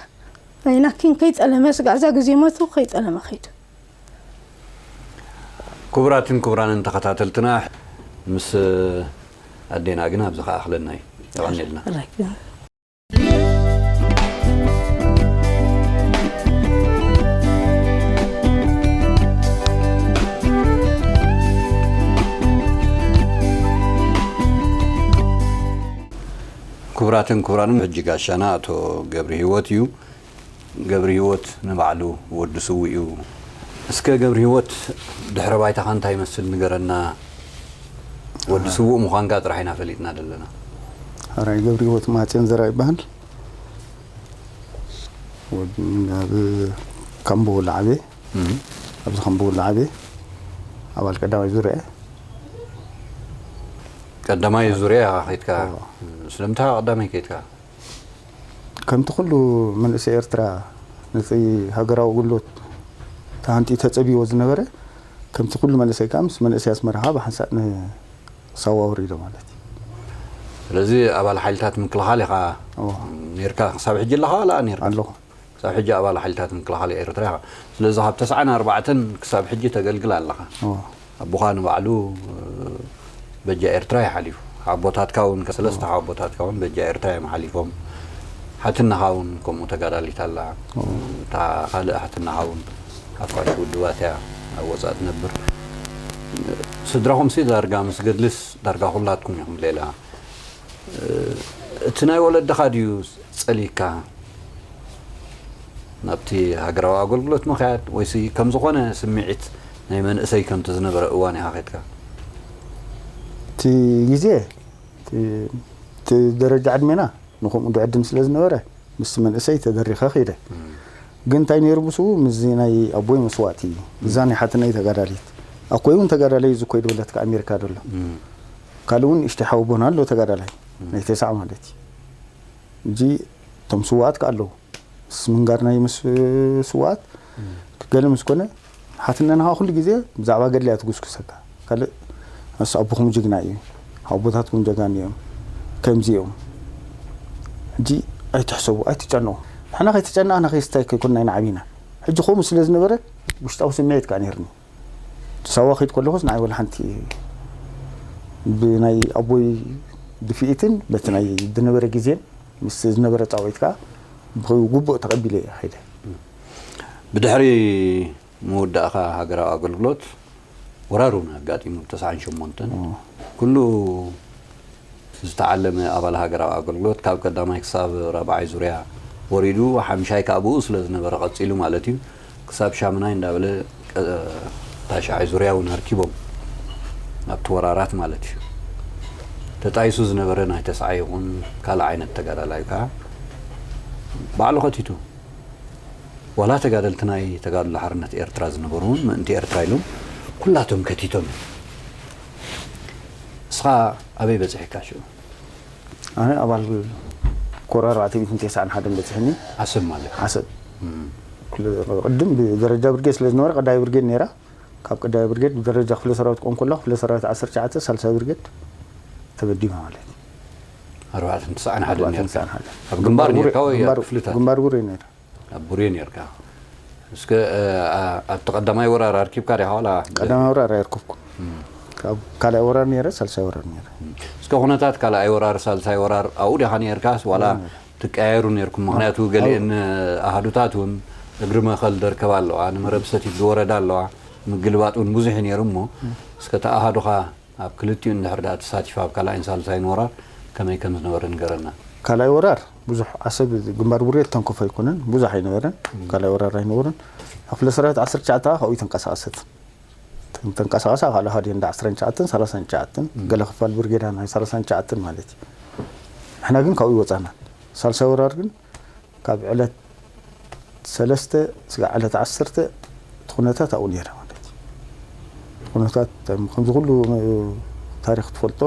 ኣይናኪን ከይጠለመ ስጋዕ እዛ ግዜ ሞቱ ከይጠለመ ከይዱ። ክቡራትን ክቡራንን ተኸታተልትና፣ ምስ ኣዴና ግን ኣብዚ ከኣኽለና እዩ። የቐንየልና። ራይት። ክቡራትን ክቡራንን፣ ሕጂ ጋሻና ኣቶ ገብረ ህይወት እዩ። ገብረ ህይወት ንባዕሉ ወዲ ስዉእ እዩ። እስከ ገብረ ህይወት ድሕረ ባይታኻ እንታይ ይመስል ንገረና። ወዲ ስዉእ ምዃንካ ጥራሕ ኢና ፈሊጥና ዘለና። ሕራይ ገብረ ህይወት ማጽዮን ዘርኣ ይበሃል። ወድ-፣ ኣብ ካምቦ ለዓቤ፣ እም። ኣብዚ ካምቦ ለዓቤ ኣባል ቀዳማይ ዙርያ። ቀዳማይ ዙርያ ኢኻ ከይድካ? እዎ። ስለምንታይ ቀዳማይ ከይድካ? ከምቲ ኩሉ መንእሰይ ኤርትራ ነቲ ሃገራዊ ኣገልግሎት ተሃንጥዩ ተጸብይዎ ዝነበረ፣ ከምቲ ኩሉ መንእሰይ ከኣ ምስ መንእሰይ ኣስመራ ከኣ ብሓንሳእ ንሳዋ ወሪዶ ማለት እዩ። ስለዚ ኣባል ሓይልታት ምክልኻል ኢኻ እዎ። ኔርካ? ክሳብ ሕጂ ኣለኻ ዋላ ኔርካ? ኣለኹ። ክሳብ ሕጂ ኣባል ሓይልታት ምክልኻል ኤርትራ ኢኻ። ስለዚ ካብ ተስዓን ኣርባዕተን ክሳብ ሕጂ ተገልግል ኣለኻ። እዎ። ኣቦኻ ንባዕሉ፣ እ፣ በጃ ኤርትራ እዩ ሓሊፉ። ሓቦታትካ እውን፣ ሰለስተ ሓቦታትካ እውን በጃ ኤርትራ እዮም ሓሊፎም። ሓትነኻ እውን ከምኡ ተጋዳሊት ኣላ። እዎ። እታ ካልእ ሓትነኻ እውን ሓፋሽ ውድባት እያ ኣብ ወጻኢ ትነብር። ስድራኹምሲ ዳርጋ ምስ ገድልስ ዳርጋ ኩላትኩም ኢኹም ሌላ። እቲ ናይ ወለድኻ ድዩ ጸሊካ ናብቲ ሃገራዊ ኣገልግሎት ምኽያድ፣ ወይሲ ከም ዝኾነ ስምዒት ናይ መንእሰይ ከምቲ ዝነበረ እዋን ኢኻ ኸድካ? እቲ ግዜ፣ እቲ፣ እቲ ደረጃ ዕድሜና ንኸምኡ ድዕድም ስለ ዝነበረ፣ ምስቲ መንእሰይ ተደሪኸ ኸይደ። እም። ግን እንታይ ነይሩ ብስኡ፣ ምስዚ ናይ ኣቦይ መስዋእቲ፣ እዛ ናይ ሓትነይ ተጋዳሊት፣ ኣኮይ እውን ተጋዳላይ እዩ፣ ዝኮይ ድበለት ካብ ኣሜሪካ ደሎ። እም። ካልእ እውን ንእሽተይ ሓወቦና ኣሎ ተጋዳላይ፣ እም። ናይ ተስዓ ማለት እዩ። እንጂ እቶም ስውኣት ከ ኣለዉ። ምስ ምንጋር ናይ ምስ ስውኣት እም። ክገለ ምስ ኮነ፣ ሓትነና ከኣ ኩሉ ግዜ ብዛዕባ ገድሊ እያ ትጉስጉሰካ። ካልእ ኣስ-፣ ኣቦኹም ጅግና እዩ፣ ኣቦታትኩም ጀጋኑ እዮም፣ ከምዚ እዮም። ሕጂ ኣይትሕሰቡ፣ ኣይትጨነቑ። ንሕና ከይተጨነቕና ከይስታይ ከይኮንና ኢና ዓቢና። ሕጂ ከምኡ ስለ ዝነበረ ውሽጣዊ ስምዒት ከኣ ነይርኒ። ሳዋ ከይድ ከለኹስ ንዓይ ወላ ሓንቲ ብናይ ኣቦይ ድፍኢትን በቲ ናይ ዝነበረ ግዜን ምስ ዝነበረ ጻውዒት ከኣ ብግቡእ ተቐቢለ እየ ከይደ። ብድሕሪ ምውዳእኻ ሃገራዊ ኣገልግሎት ወራር እውን ኣጋጢሙ ብ ተስዓን ሸሞንተን ኩሉ ዝተዓለመ ኣባል ሃገራዊ ኣገልግሎት ካብ ቀዳማይ ክሳብ ራብዓይ ዙርያ ወሪዱ፣ ሓምሻይ ከዓ ብኡ ስለ ዝነበረ ቀፂሉ ማለት እዩ። ክሳብ ሻምናይ እንዳበለ፣ ቀ-፣ ታሽዓይ ዙርያ እውን ኣርኪቦም ኣብቲ ወራራት ማለት እዩ። ተጣይሱ ዝነበረ ናይ ተስዓይ ይኹን ካልእ ዓይነት ተጋዳላይ ከዓ ባዕሉ ከቲቱ። ዋላ ተጋደልቲ ናይ ተጋድሎ ሓርነት ኤርትራ ዝነበሩ እውን ምእንቲ ኤርትራ ኢሎም ኩላቶም ከቲቶም እዮም። እስኻ ኣበይ በፂሕካ ሽዑ? ኣነ ኣባል ኮር ኣርባዕተ ሚእትን ተስዓን ሓደን በፂሕኒ። ዓሰብ ማለት እዩ። ዓሰብ። እም። ኩለ-፣ ቅድም ብደረጃ ብርጌድ ስለ ዝነበረ ቀዳይ ብርጌድ ነይራ። ካብ ቀዳይ ብርጌድ ብደረጃ ክፍለ ሰራዊት ቆም ከሎ ክፍለ ሰራዊት ዓሰርተ ትሽዓተ ሳልሳይ ብርጌድ ተበዲመ ማለት እዩ። ኣርባዕተን ተስዓን ሓደን ኣርባዕተን ነይርካ። ተስዓን ሓደን። ኣብ ግንባር ግንባር ነይርካ ወይ ኣብ ግንባር፣ ክፍልታት? ግንባር ቡሬ ነይረ። ኣብ ቡሬ ነይርካ። እስከ፣ እ፣ ኣ-፣ ኣብቲ ቀዳማይ ወራር ኣርኪብካ ዲኻ ዋላ? ቀዳማይ ወራር ኣይርከብኩን። እም። ካብ ካልኣይ ወራር ነይረ፣ ሳልሳይ ወራር ነይረ። እም። እስከ ኩነታት ካልኣይ ወራር፣ ሳልሳይ ወራር ኣብኡ ዲኻ ነይርካስ ዋላ እም። ትቀያየሩ ነይርኩም? ምኽንያቱ እም። ገሊአን ኣሃዱታት እውን እግሪ መኸል ደርከብ ኣለዋ፣ ንመረብ ሰቲት ዝወረዳ ኣለዋ፣ ምግልባጥ እውን ብዙሕ እዩ ነይሩ እሞ፣ እም። እስከ እቲ ኣሃዱኻ ኣብ ክልቲኡ እንድሕር ደኣ ተሳቲፉ ኣብ ካልኣይን ሳልሳይን ወራር ከመይ ከም ዝነበረ ንገረና። ካልኣይ ወራር ብዙሕ ዓሰብ ግንባር ቡሬ ተንከፎ ኣይኮነን፣ ብዙሕ ኣይነበረን። እም። ካልኣይ ወራር ኣይነበረን። ኣብ ክፍለ ሰራዊት ዓሰርተ ትሽዓተ ከዓ ካብኡ ተንቀሳቐሰት። ተን-፣ ተንቀሳቐሳ ካልእ ሃዲ እንዳ ዓሰርተ ትሽዓተን ሰላሳን ትሽዓተን፣ እም። ገለ ክፋል ብርጌዳ ናይ ሰላሳን ትሽዓተን ማለት እዩ። ንሕና ግን ካብኡ ይወፃና። ሳልሳይ ወራር ግን ካብ ዕለት ሰለስተ ስጋዕ ዕለት ዓሰርተ እቲ ኩነታት ኣብኡ ነይረ ማለት እዩ። እቲ ኩነታት ከምዚ ኩሉ ታሪኽ ትፈልጦ፣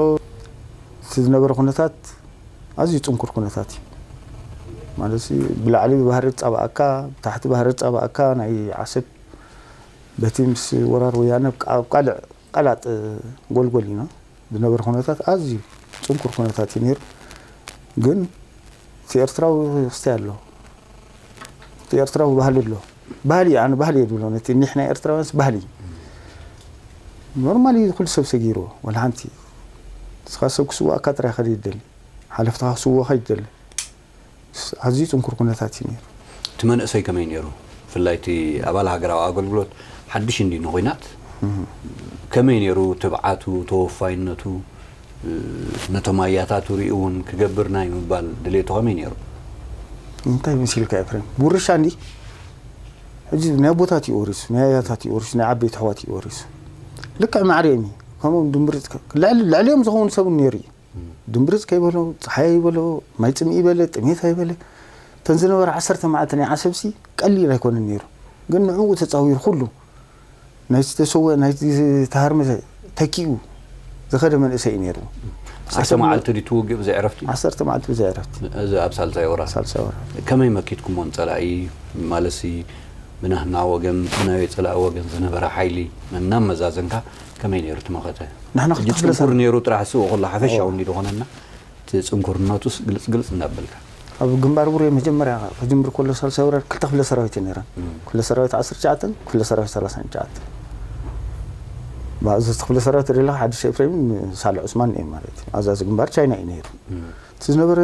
እቲ ዝነበረ ኩነታት ኣዝዩ ጽንኩር ኩነታት እዩ። ማለት ሲ ብላዕሊ ብባህሪ ጻባኣካ፣ ብታሕቲ ባህሪ ጻባኣካ፣ ናይ ዓሰብ በቲ ምስ ወራር ወያነ ኣብ ቃ-፣ ኣብ ቃልዕ፣ ቃላጥ ጎልጎል ኢና። ዝነበረ ኩነታት ኣዝዩ ጽንኩር ኩነታት እዩ ነይሩ። ግን እቲ ኤርትራዊ ክስታይ ኣሎ። እቲ ኤርትራዊ ባህሊ ኣሎ። ባህሊ፣ ኣነ ባህሊ እየ ዝብሎ። ነቲ ኒሕ ናይ ኤርትራውያንስ ባህሊ። ኖርማሊ ኩሉ ሰብ ሰጊርዎ፣ ወላ ሓንቲ። ንስኻ ሰብ ክስዋእካ ጥራይ ከደ ይደሊ። ሓለፍትኻ ክስውእኻ ይደሊ። ኣዝዩ ጽንኩር ኩነታት እዩ ነይሩ። እቲ መንእሰይ ከመይ ነይሩ? ብፍላይ እቲ ኣባል ሃገራዊ ኣገልግሎት ሓድሽ እንድዩ ንኹናት። እህ። ከመይ ነይሩ ትብዓቱ፣ ተወፋይነቱ፣ እ፣ ነቶም ኣያታቱ ሪኡ እውን ክገብር ናይ ምባል ድሌቱ ከመይ ነይሩ? እንታይ መሲልካ ኤፍሬም? ውርሻ እንዲ ሕጂ ናይ ኣቦታት እዩ ወሪሱ፣ ናይ ኣያታት እዩ ወሪሱ፣ ናይ ዓበይቲ ኣሕዋት እዩ ወሪሱ። ልክዕ ማዕረ እየን እዩ። ከምኦም ድምብርጽ ከ-፣ ልዕሊ-፣ ልዕሊኦም ዝኸውን ሰብ እውን ነይሩ እዩ። ድምብርጽ ከይበሎ፣ ጸሓይ ኣይበሎ፣ ማይ ጽምኢ ይበለ፣ ጥሜት ኣይበለ። እተን ዝነበራ ዓሰርተ መዓልቲ ናይ ዓሰብሲ ቀሊል ኣይኮነን ነይሩ። ግን ንዕኡ ተጻዊሩ ኩሉ ናይ ዝተሰወ-፣ ናይ ዝተሃርመ ተኪኡ ዝኸደ መንእሰይ እዩ ነይሩ። ዓሰርተ ዓሰብ መዓልቲ ድዩ ትውግእ ብዘይ ዕረፍቲ? ዓሰርተ መዓልቲ ብዘይ ዕረፍቲ። እዚ ኣብ ሳልሳይ ወራር? ሳልሳይ ወራር። ከመይ መኪትኩሞ ንጸላኢ? ማለትሲ ብናህና ወገን፣ ብናይ ጸላኢ ወገን ዝነበረ ሓይሊ እናመዛዘንካ ከመይ ነይሩ እቲ መኸተ? ንሕና ሕጂ ክልተ ክፍለ ጽንኩር ሰብ ነይሩ ጥራሕ ስኡ ከሎ ሓፈሻዊ ኦ። እንዲ ዝኾነና እቲ ጽንኩርነቱስ ግልጽ ግልጽ እናበልካ። ኣብ ግንባር ቡሬ መጀመርያ ክጅምር ከሎ ሳልሳይ ወራር ክልተ ክፍለ ሰራዊት እዩ ነይረን። እም። ክፍለ ሰራዊት ዓሰርተ ትሽዓተን ክፍለ ሰራዊት ሰላሳን ትሽዓተን። ብኣዘዝቲ ክፍለ ሰራዊት ተደለኻ ሓድሽ ኤፍሬምን ሳልሕ ዑስማን እዮም ማለት እዩ። ኣዛዚ ግንባር ቻይና እዩ ነይሩ። እም። እቲ ዝነበረ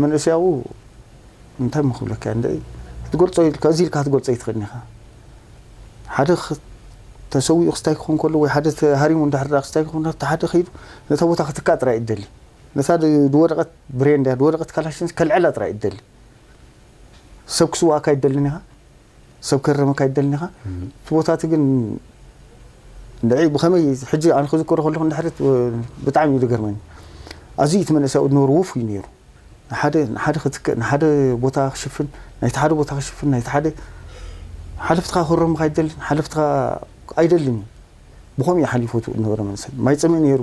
መንእሰያዊ እንታይ ምኽብለካ እንደ ክትገልጾ ኢልካ፣ እዚ ኢልካ ክትገልጾ ኣይትኽእልን ኢኻ። ሓደ ኽ-፣ ተሰዊኡ ክስታይ ክኾን ከሎ ወይ ሓደ ተሃሪሙ እንድሕር ደኣ ክስታይ ክኾን፣ እቲ ሓደ ከይዱ ነታ ቦታ ክትካእ ጥራይ እዩ ዝደሊ። ነታ ድ-፣ ድወደቐት ብሬን ድያ፣ ድወደቐት ካላሽን ከልዕላ ጥራይ እዩ ዝደሊ። ሰብ ክስዋእካ ኣይደልን ኢኻ፣ ሰብ ከረመካ ኣይደልን ኢኻ። እም። እቲ ቦታ እቲ ግን እንድዒ ብኸመይ ሕጂ ኣነ ክዝክሮ ከለኹ እንድሕር ት-፣ ብጣዕሚ እዩ ዝገርመኒ። ኣዝዩ እቲ መንእሰይ ኣብኡ ዝነበረ ውፉይ ነይሩ። ንሓደ፣ ንሓደ ክትክእ፣ ንሓደ ቦታ ክሽፍን፣ ናይቲ ሓደ ቦታ ክሽፍን፣ ናይቲ ሓደ ሓለፍትኻ ክረምኻ ኣይደልን፣ ሓለፍትኻ ኣይደልን እዩ። ብኸምኡ እዩ ሓሊፉ ዝነበረ መንእሰይ። ማይ ጽምኢ ነይሩ፣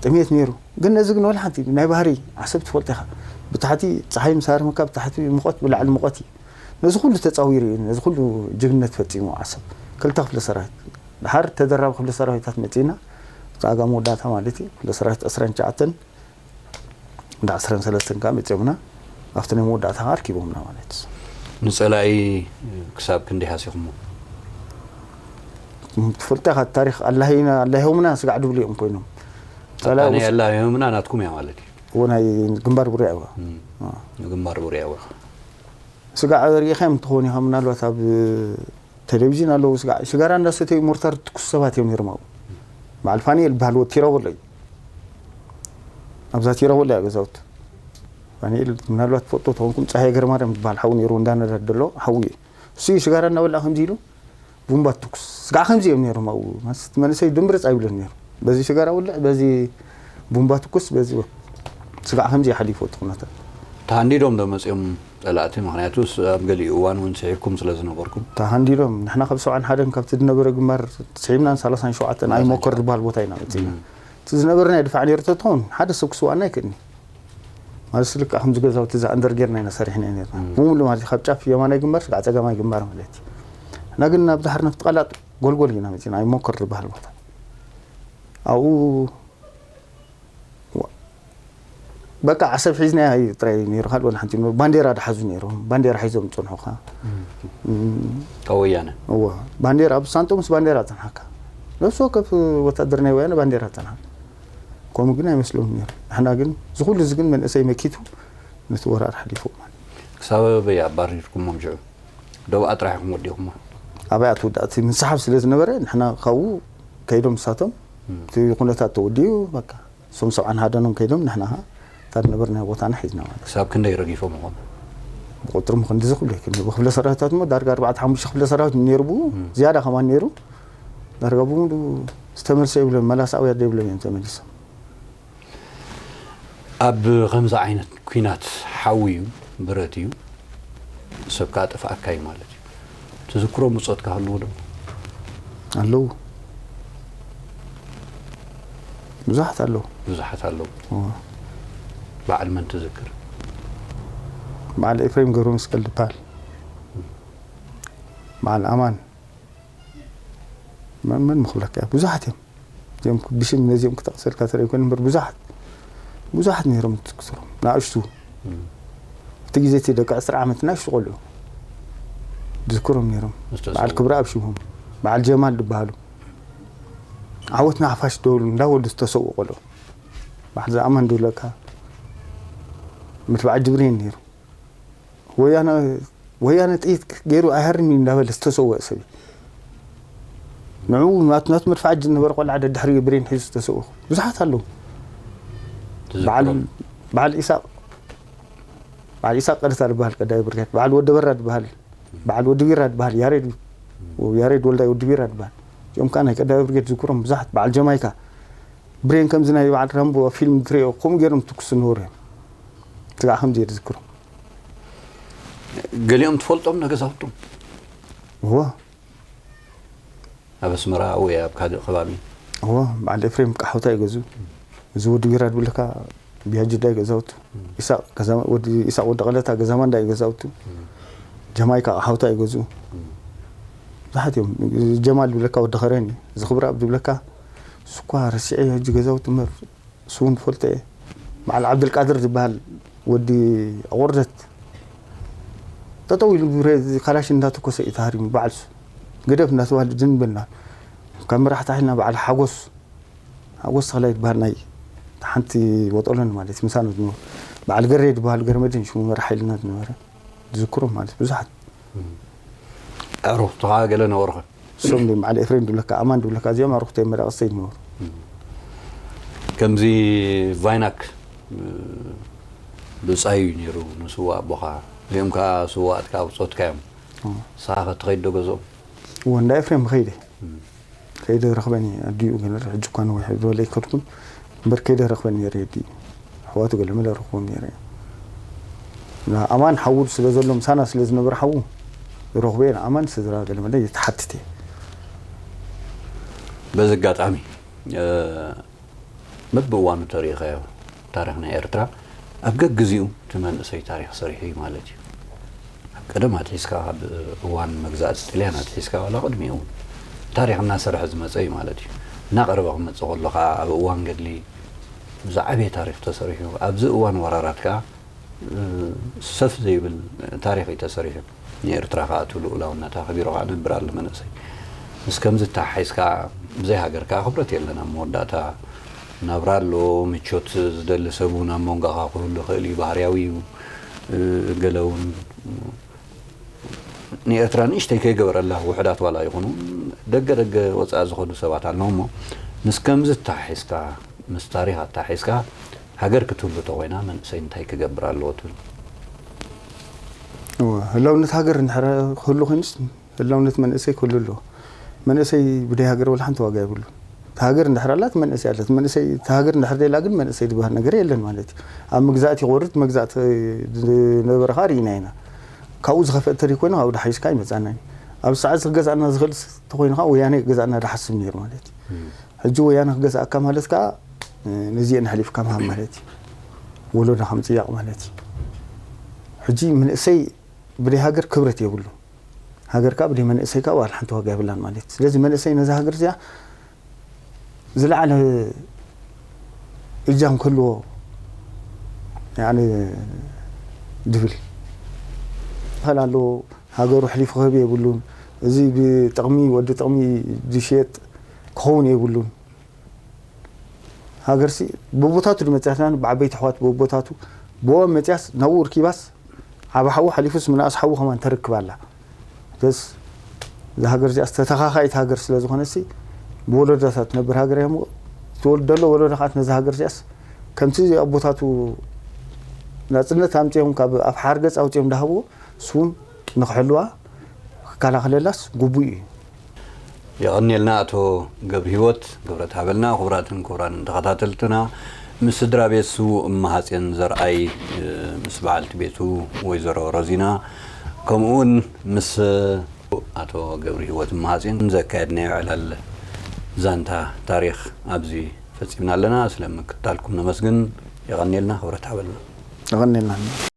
ጥሜት ነይሩ። ግን ነዚ ግን ወላ ሓንቲ ናይ ባህሪ ዓሰብ ትፈልጦ ኢኻ። ብታሕቲ ጸሓይ ምስ ሃረመካ፣ ብታሕቲ ሙቐት፣ ብላዕሊ ሙቐት እዩ። ነዚ ኩሉ ተጻዊሩ እዩ፣ ነዚ ኩሉ ጅግንነት ፈጺሙ ዓሰብ። ክልተ ክፍለ ሰራዊት። ድሓር ተደራቢ ክፍለ ሰራዊታት መጺእና፣ እቲ ኣጋ መወዳእታ ማለት እዩ፣ ክፍለ ሰራዊት ዕስራን ትሽዓተን እንዳ ዓሰርተ ሰለስተ ከኣ መጺኦምና፣ ኣብቲ ናይ መወዳእታ ከኣ ኣርኪቦምና ማለት እዩ። ንጸላኢ ክሳብ ክንደይ ሃሲኹሞ? ትፈልጦ ኢኻ፣ ታሪኽ ኣላሂና፣ ኣላሂቦምና ስጋዕ ድብሉ እዮም ኮይኖም። ጸላኢ ኣታ ናይ ወስ- ኣላሂቦምና ናትኩም እያ ማለት እዩ። እዎ፣ ናይ ግንባር ቡሬ እዋ። እም። ኣዎ። ግንባር ቡሬ እዋ። ስጋዕ ርኢኻዮም ትኸውን ኢኻ፣ ምናልባት ኣብ ቴሌቪዥን ኣለዉ። ስጋ ሽጋራ እንዳሰተዩ ሞርታር ትኩስ ሰባት እዮም ነይሮም ኣብኡ። በዓል ፋኒኤል ዝበሃል ወዲ ቲራቦሎ እዩ። ኣብዛ ቲራቦሎ እያ ገዛውቱ። ፋኒኤል ምናልባት ትፈልጦ ተኾንኩም፣ ፀሃየ ገረማርያም ዝበሃል ሓዉ ነይሩ፣ እንዳነዳድ ዘሎ ሓዉ እዩ። እሱ እዩ ሽጋራ እናበልዓ ከምዚ ኢሉ ቡምባ ትኩስ። ስጋዕ ከምዚ እዮም ነይሮም ኣብኡ። ማለት መንእሰይ ድምርፅ ኣይብልን ነይሩ። በዚ ሽጋራ ውልዕ፣ በዚ ቡምባ ትኩስ፣ በዚ ወ-፣ ስጋዕ ከምዚ ሓሊፉ እቲ ኩነታት። ተሃንዲዶም ዶ መፂኦም ፀላእቲ? ምኽንያቱ ስ-፣ ኣብ ገሊኡ እዋን እውን ስሒብኩም ስለ ዝነበርኩም። ተሃንዲዶም። ንሕና ካብ ሰብዓን ሓደን ካብቲ ዝነበረ ግንባር ስሒብናን ሰላሳን ሸውዓተን ኣይሞከር ዝበሃል ቦታ ኢና መፂና። እም። እቲ ዝነበረ ናይ ድፋዕ ነይሩ ተትኸውን ሓደ ሰብ ክስዋእና ኣይክእልን እዩ። ማለት ልክዕ ከምዚ ገዛውቲ ዝኣንደር ጌርና ኢና ሰሪሕና ነርና። እም። ብምሉእ ማለት ካብ ጫፍ የማናይ ግንባር ስጋዕ ጸጋማይ ግንባር ማለት እዩ። ንሕና ግን ናብ ዳሕር ናብቲ ቀላጥ ጎልጎል ኢና መፂና፣ ኣይሞከር ዝበሃል ቦታ። ኣብኡ ዋ-፣ በቃ ዓሰብ ሒዝና እዩ ጥራይ ነይሩ፣ ካልእ ወላ ሓንቲ ነይሩ። ባንዴራ ድሓዙ ነይሮም፣ ባንዴራ ሒዞም ዝጸንሑኻ። እም። እም። ካብ ወያነ? እወ፣ ባንዴራ ኣብ ሳንጦ ምስ ባንዴራ ጸንሓካ። ነፍሲ ወከፍ ወታደር ናይ ወያነ ባንዴራ ጸንሓካ። ከምኡ ግን ኣይመስሎም ነይሩ። ንሕና ግን፣ እዚ ኩሉ እዚ ግን መንእሰይ መኪቱ ነቲ ወራር ሓሊፉ ማለት። ክሳብ ኣበይ ኣባሪርኩሞም ሽዑ? ደብኣ ጥራሕ ኢኹም ወዲኹሞ? ኣበይ ኣትውዳእ? እቲ ምስሓብ ስለ ዝነበረ፣ ንሕና ካብኡ ከይዶም ንሳቶም፣ እም። እቲ ኩነታት ተወዲኡ፣ በቃ፣ እሶም ሰብዓን ሓደን ከይዶም፣ ንሕና ኸኣ እታ ዝነበርናዮ ቦታና ሒዝና ማለት። ክሳብ ክንደይ ረጊፎም ይኾኑ? ብቁጽሪ እሞ ክንድዚ ክብሎ ኣይክእልን። ብክፍለ ሰራዊታት እሞ ዳርጋ ኣርባዕተ ሓሙሽተ ክፍለ ሰራዊት ነይሩ ብኡ፣ እም። ዝያዳ ከማን ነይሩ። ዳርጋ ብምሉኡ ዝተመልሰ የብሎምን፣ መላስ ኣውያት የብሎምን እዮም ተመሊሶም። ኣብ ከምዚ ዓይነት ኲናት ሓዊ እዩ፣ ብረት እዩ፣ ሰብ ከኣ ጠፍኣካ እዩ ማለት እዩ። ትዝክሮ ብጾትካ ህልዉ ዶ? ኣለዉ። ብዙሓት ኣለዉ። ብዙሓት ኣለዉ። እወ። በዓል መን ትዝክር? በዓል ኤፍሬም ገብረመስቀል ዝበሃል። በዓል ኣማን። መን፣ መን ምኽብለካ እየ? ብዙሓት እዮም። እዚኦም ክ-፣ ብሽም ነዚኦም ክጠቕሰልካ ተረይ ኮን እምበር ብዙሓት፣ ብዙሓት ነይሮም ዝዝክሮም። ንኣሽቱ። እም። እቲ ግዜ እቲ ደቂ ዕስራ ዓመት ንኣሽቱ ቆልዑ ዝዝክሮም ነይሮም። ዝተሰዉ። በዓል ክብረኣብ ሽሞም፣ በዓል ጀማል ዝበሃሉ። ዓወት ንሓፋሽ ደውሉ እንዳበሉ ዝተሰውኡ ቆልዑ። በዓል ዝኣማን ድብለካ፣ መድፍዓ ጅብሪን ነይሩ። ወያነ፣ ወያነ ጥይት ገይሩ ኣይሃርም እዩ እንዳበለ ዝተሰወአ ሰብ እዩ። ንዕኡ ናቱ፣ ናቱ መድፍዓ ዝነበረ ቆልዓ ደድሕሪኡ ብሬን ሒዙ ዝተሰወኡ ብዙሓት ኣለዉ። ትዝክሮም? በዓል፣ በዓል ኢሳቕ፣ በዓል ኢሳቕ ቀለታ ዝበሃል ቀዳማይ ብርጌድ፣ በዓል ወዲ በራ ዝበሃል፣ በዓል ወዲ ቢራ ዝበሃል፣ ያሬድ፣ ያሬድ ወልዳይ ወዲ ቢራ ዝበሃል። እዚኦም ከኣ ናይ ቀዳማይ ብርጌድ ዝዝክሮም ብዙሓት፣ በዓል ጀማይካ፣ ብሬን ከምዚ ናይ በዓል ራምቦ ፊልም ትሪኦ፣ ከምኡ ገይሮም ትኩስ ዝነበሩ እዮም። ስጋዕ ከምዚ እየ ዝዝክሮም። ገሊኦም ትፈልጦም ንገዛውቶም? እወ። ኣብ ኣስመራ ወይ ኣብ ካልእ ከባቢ? እወ፣ በዓል ኤፍሬም ቃሓውታ ይገዝኡ። እዚ ወዲ ቢራ ድብልካ ቢያጅዳ ይገዛውቱ። እም። ኢሳቕ ገዛ-፣ ወዲ፣ ኢሳቕ ወዲ ቀለታ ገዛ ማንዳ ይገዛውቱ። እም። ጀማይካ ቃሓውታ ይገዝኡ። እም። ብዙሓት እዮም። ጀማል ድብለካ ወዲ ኸረኒ፣ እዚ ክብረኣብ ድብለካ፣ ስኳ ረሲዐዮ ሕጂ ገዛውቲ እምበር። እሱ እውን ትፈልጦ እየ። በዓል ዓብደልቃድር ዝበሃል ወዲ ኣቑርደት ጠጠው ኢሉ ብሬ-፣ እዚ ካላሽ እንዳተኮሰ እዩ ተሃሪሙ። በዓልሱ ግደፍ እንዳተባሃለ ድንበልና ካብ መራሕቲ ሓይልና በዓል ሓጎስ፣ ሓጎስ ተኽላይ ዝበሃል ናይ ሓንቲ ወጠሎን ማለት ምሳና ዝነበሩ በዓል ገሬ ዝበሃል ገርመድን ሽሙ መራሕ ሓይልና ዝነበረ ዝዝክሮም ማለት ብዙሓት። ኣዕሩኽቱ ኸዓ ገለ ነበሩኸ? እሶም ድዮም በዓል ኤፍሬም ድብለካ፣ ኣማን ድብለካ፣ እዚኦም ኣዕሩኽተይ መዳቕስተይ ነበሩ። ከምዚ ቫይናክ፣ እ፣ ብጻዩ እዩ ነይሩ ንስዋ ኣቦኻ። እዚኦም ከኣ ስዋኣትካ ብጾትካ እዮም። እ። ንስኻ ኸ ትኸይድ ዶ ገዝኦም? እወ፣ እንዳ ኤፍሬም ኸይደ። እም። ከይደ ረኽበኒ ኣዲኡ ገለ ሕጂ እኳ ነዊሕ ዝበለ ኣይከድኩን። እምበር ከይደ ረኽበኒ ነይረ ኣዲኡ። ኣሕዋቱ ገለ መለ ረኽቦም ነይረ። ንኣማን ሓዉ ስለ ዘሎ፣ ምሳና ስለ ዝነበረ ሓዉ፣ ዝረኽቦ እየ። ንኣማን ስድራ ገለ መለ እየ ትሓትት እየ። በዚ ኣጋጣሚ፣ እ፣ በብእዋኑ ተሪኢኻዮ፣ ታሪኽ ናይ ኤርትራ ኣብ ገግዜኡ እቲ መንእሰይ ታሪኽ ሰሪሑ እዩ ማለት እዩ። ኣብ ቀደም ኣትሒዝካ፣ ካብ እዋን መግዛእቲ ጥልያን ኣትሒዝካ፣ ዋላ ቅድሚኡ እውን ታሪኽ እናሰርሐ ዝመጸ እዩ ማለት እዩ። እናቐረበ ክመጽእ ከሎ ኸዓ፣ ኣብ እዋን ገድሊ ዝዓበየ ታሪኽ ተሰሪሑ፣ ኣብዚ እዋን ወራራት ከኣ ሰፍ ዘይብል ታሪኽ እዩ ተሰሪሑ። ንኤርትራ ከኣ እቲ ልኡላውነታ ኣኽቢሩ ከኣ ነብር ኣሎ መንእሰይ። ምስ ከምዚ ተሓሒዝካ ብዘይ ሃገር ከኣ ክብረት የለን። ኣብ መወዳእታ ናብራ ኣሎ፣ ምቾት ዝደሊ ሰብ እውን ኣብ መንጎኻ ክህሉ ይኽእል እዩ፣ ባህርያዊ እዩ። ገለ እውን ንኤርትራ ንእሽተይ ከይገበረላ፣ ውሑዳት ዋላ ይኹኑ፣ ደገ ደገ ወፃኢ ዝኾኑ ሰባት ኣለዉ እሞ፣ ምስ ከምዚ ኣተሓሒዝካ፣ ምስ ታሪኽ ኣተሓሒዝካ፣ ሃገር ክትህሉ ተኾይና መንእሰይ እንታይ ክገብር ኣለዎ ትብል? እወ፣ ህላውነት ሃገር እንድሕር ክህሉ ኮይኑስ፣ ህላውነት መንእሰይ ክህሉ ኣለዎ። መንእሰይ ብደይ ሃገር ወላ ሓንቲ ዋጋ የብሉን። እታ ሃገር እንድሕር ኣላት መንእሰይ ኣለት። መንእሰይ፣ እታ ሃገር እንድሕር ደላ ግን መንእሰይ ዝበሃል ነገር የለን ማለት እዩ። ኣብ መግዛእቲ ክወርድ መግዛእቲ ዝነበረ ከዓ ርኢና ኢና። ካብኡ ዝኸፍአ ተሪ ኮይኑ ካብኡ ድሓይስካ ይመፃና እዩ። ኣብ ሰዓት ክገዛእና ዝኽእል ተኮይኑ ከዓ ወያነ ክገዛእና ድሓስብ ነይሩ ማለት እዩ። ሕጂ ወያነ ክገዛእካ ማለት ከዓ ነዚአን ኣሕሊፍካ ምሃብ ማለት እዩ። ወለዶ ከምፅያቕ ማለት እዩ። ሕጂ መንእሰይ ብደይ ሃገር ክብረት የብሉ። ሃገር ከዓ ብደይ መንእሰይ ከዓ ዋላ ሓንቲ ዋጋ የብላን ማለት እዩ። ስለዚ መንእሰይ ነዛ ሃገር እዚኣ ዝለዓለ እጃም ክህልዎ ያኒ ድብል ይኽእል ኣለዎ። ሃገሩ ኣሕሊፉ ክህብ የብሉን። እዚ ብጥቕሚ ወዲ ጥቕሚ ዝሽየጥ ክኸውን የብሉን። ሃገርሲ ብቦታቱ ድመፅያትና ብዓበይቲ ኣሕዋት ብቦታቱ ብኦም መፅያስ ናብኡ ርኪባስ ዓብ ሓዉ ሓሊፉስ ምንኣስ ሓዉ ከማን ተርክብ ኣላ። ደስ እዛ ሃገር እዚኣ ዝተተኻኻኢት ሃገር ስለ ዝኾነሲ ብወለዶታት ትነብር ሃገር እያ እሞ ትወልድ ዘሎ ወለዶ ከዓ ነዛ ሃገር እዚኣስ ከምቲ ኣቦታቱ ናፅነት ኣምፅኦም ካብ ኣፍ ሓርገፅ ኣውፅኦም ዳሃብዎ እሱውን ንክሕልዋ ክከላኸለላስ ግቡእ እዩ። የቐንየልና ኣቶ ገብርሂወት ገብረትሃበልና። ክቡራትን ክቡራንን ተኸታተልትና፣ ምስ ስድራ ቤት ስዉእ እመሃጼን ዘርኣይ፣ ምስ በዓልቲ ቤቱ ወይዘሮ ረዚና፣ ከምኡውን ምስ ኣቶ ገብርሂወት እመሃጼን ዘካየድናዮ ዕላል ዛንታ ታሪኽ ኣብዚ ፈጺምና ኣለና። ስለ ምክትታልኩም ነመስግን። የቐንየልና፣ ክብረት ሃበልና። የቐንየልና።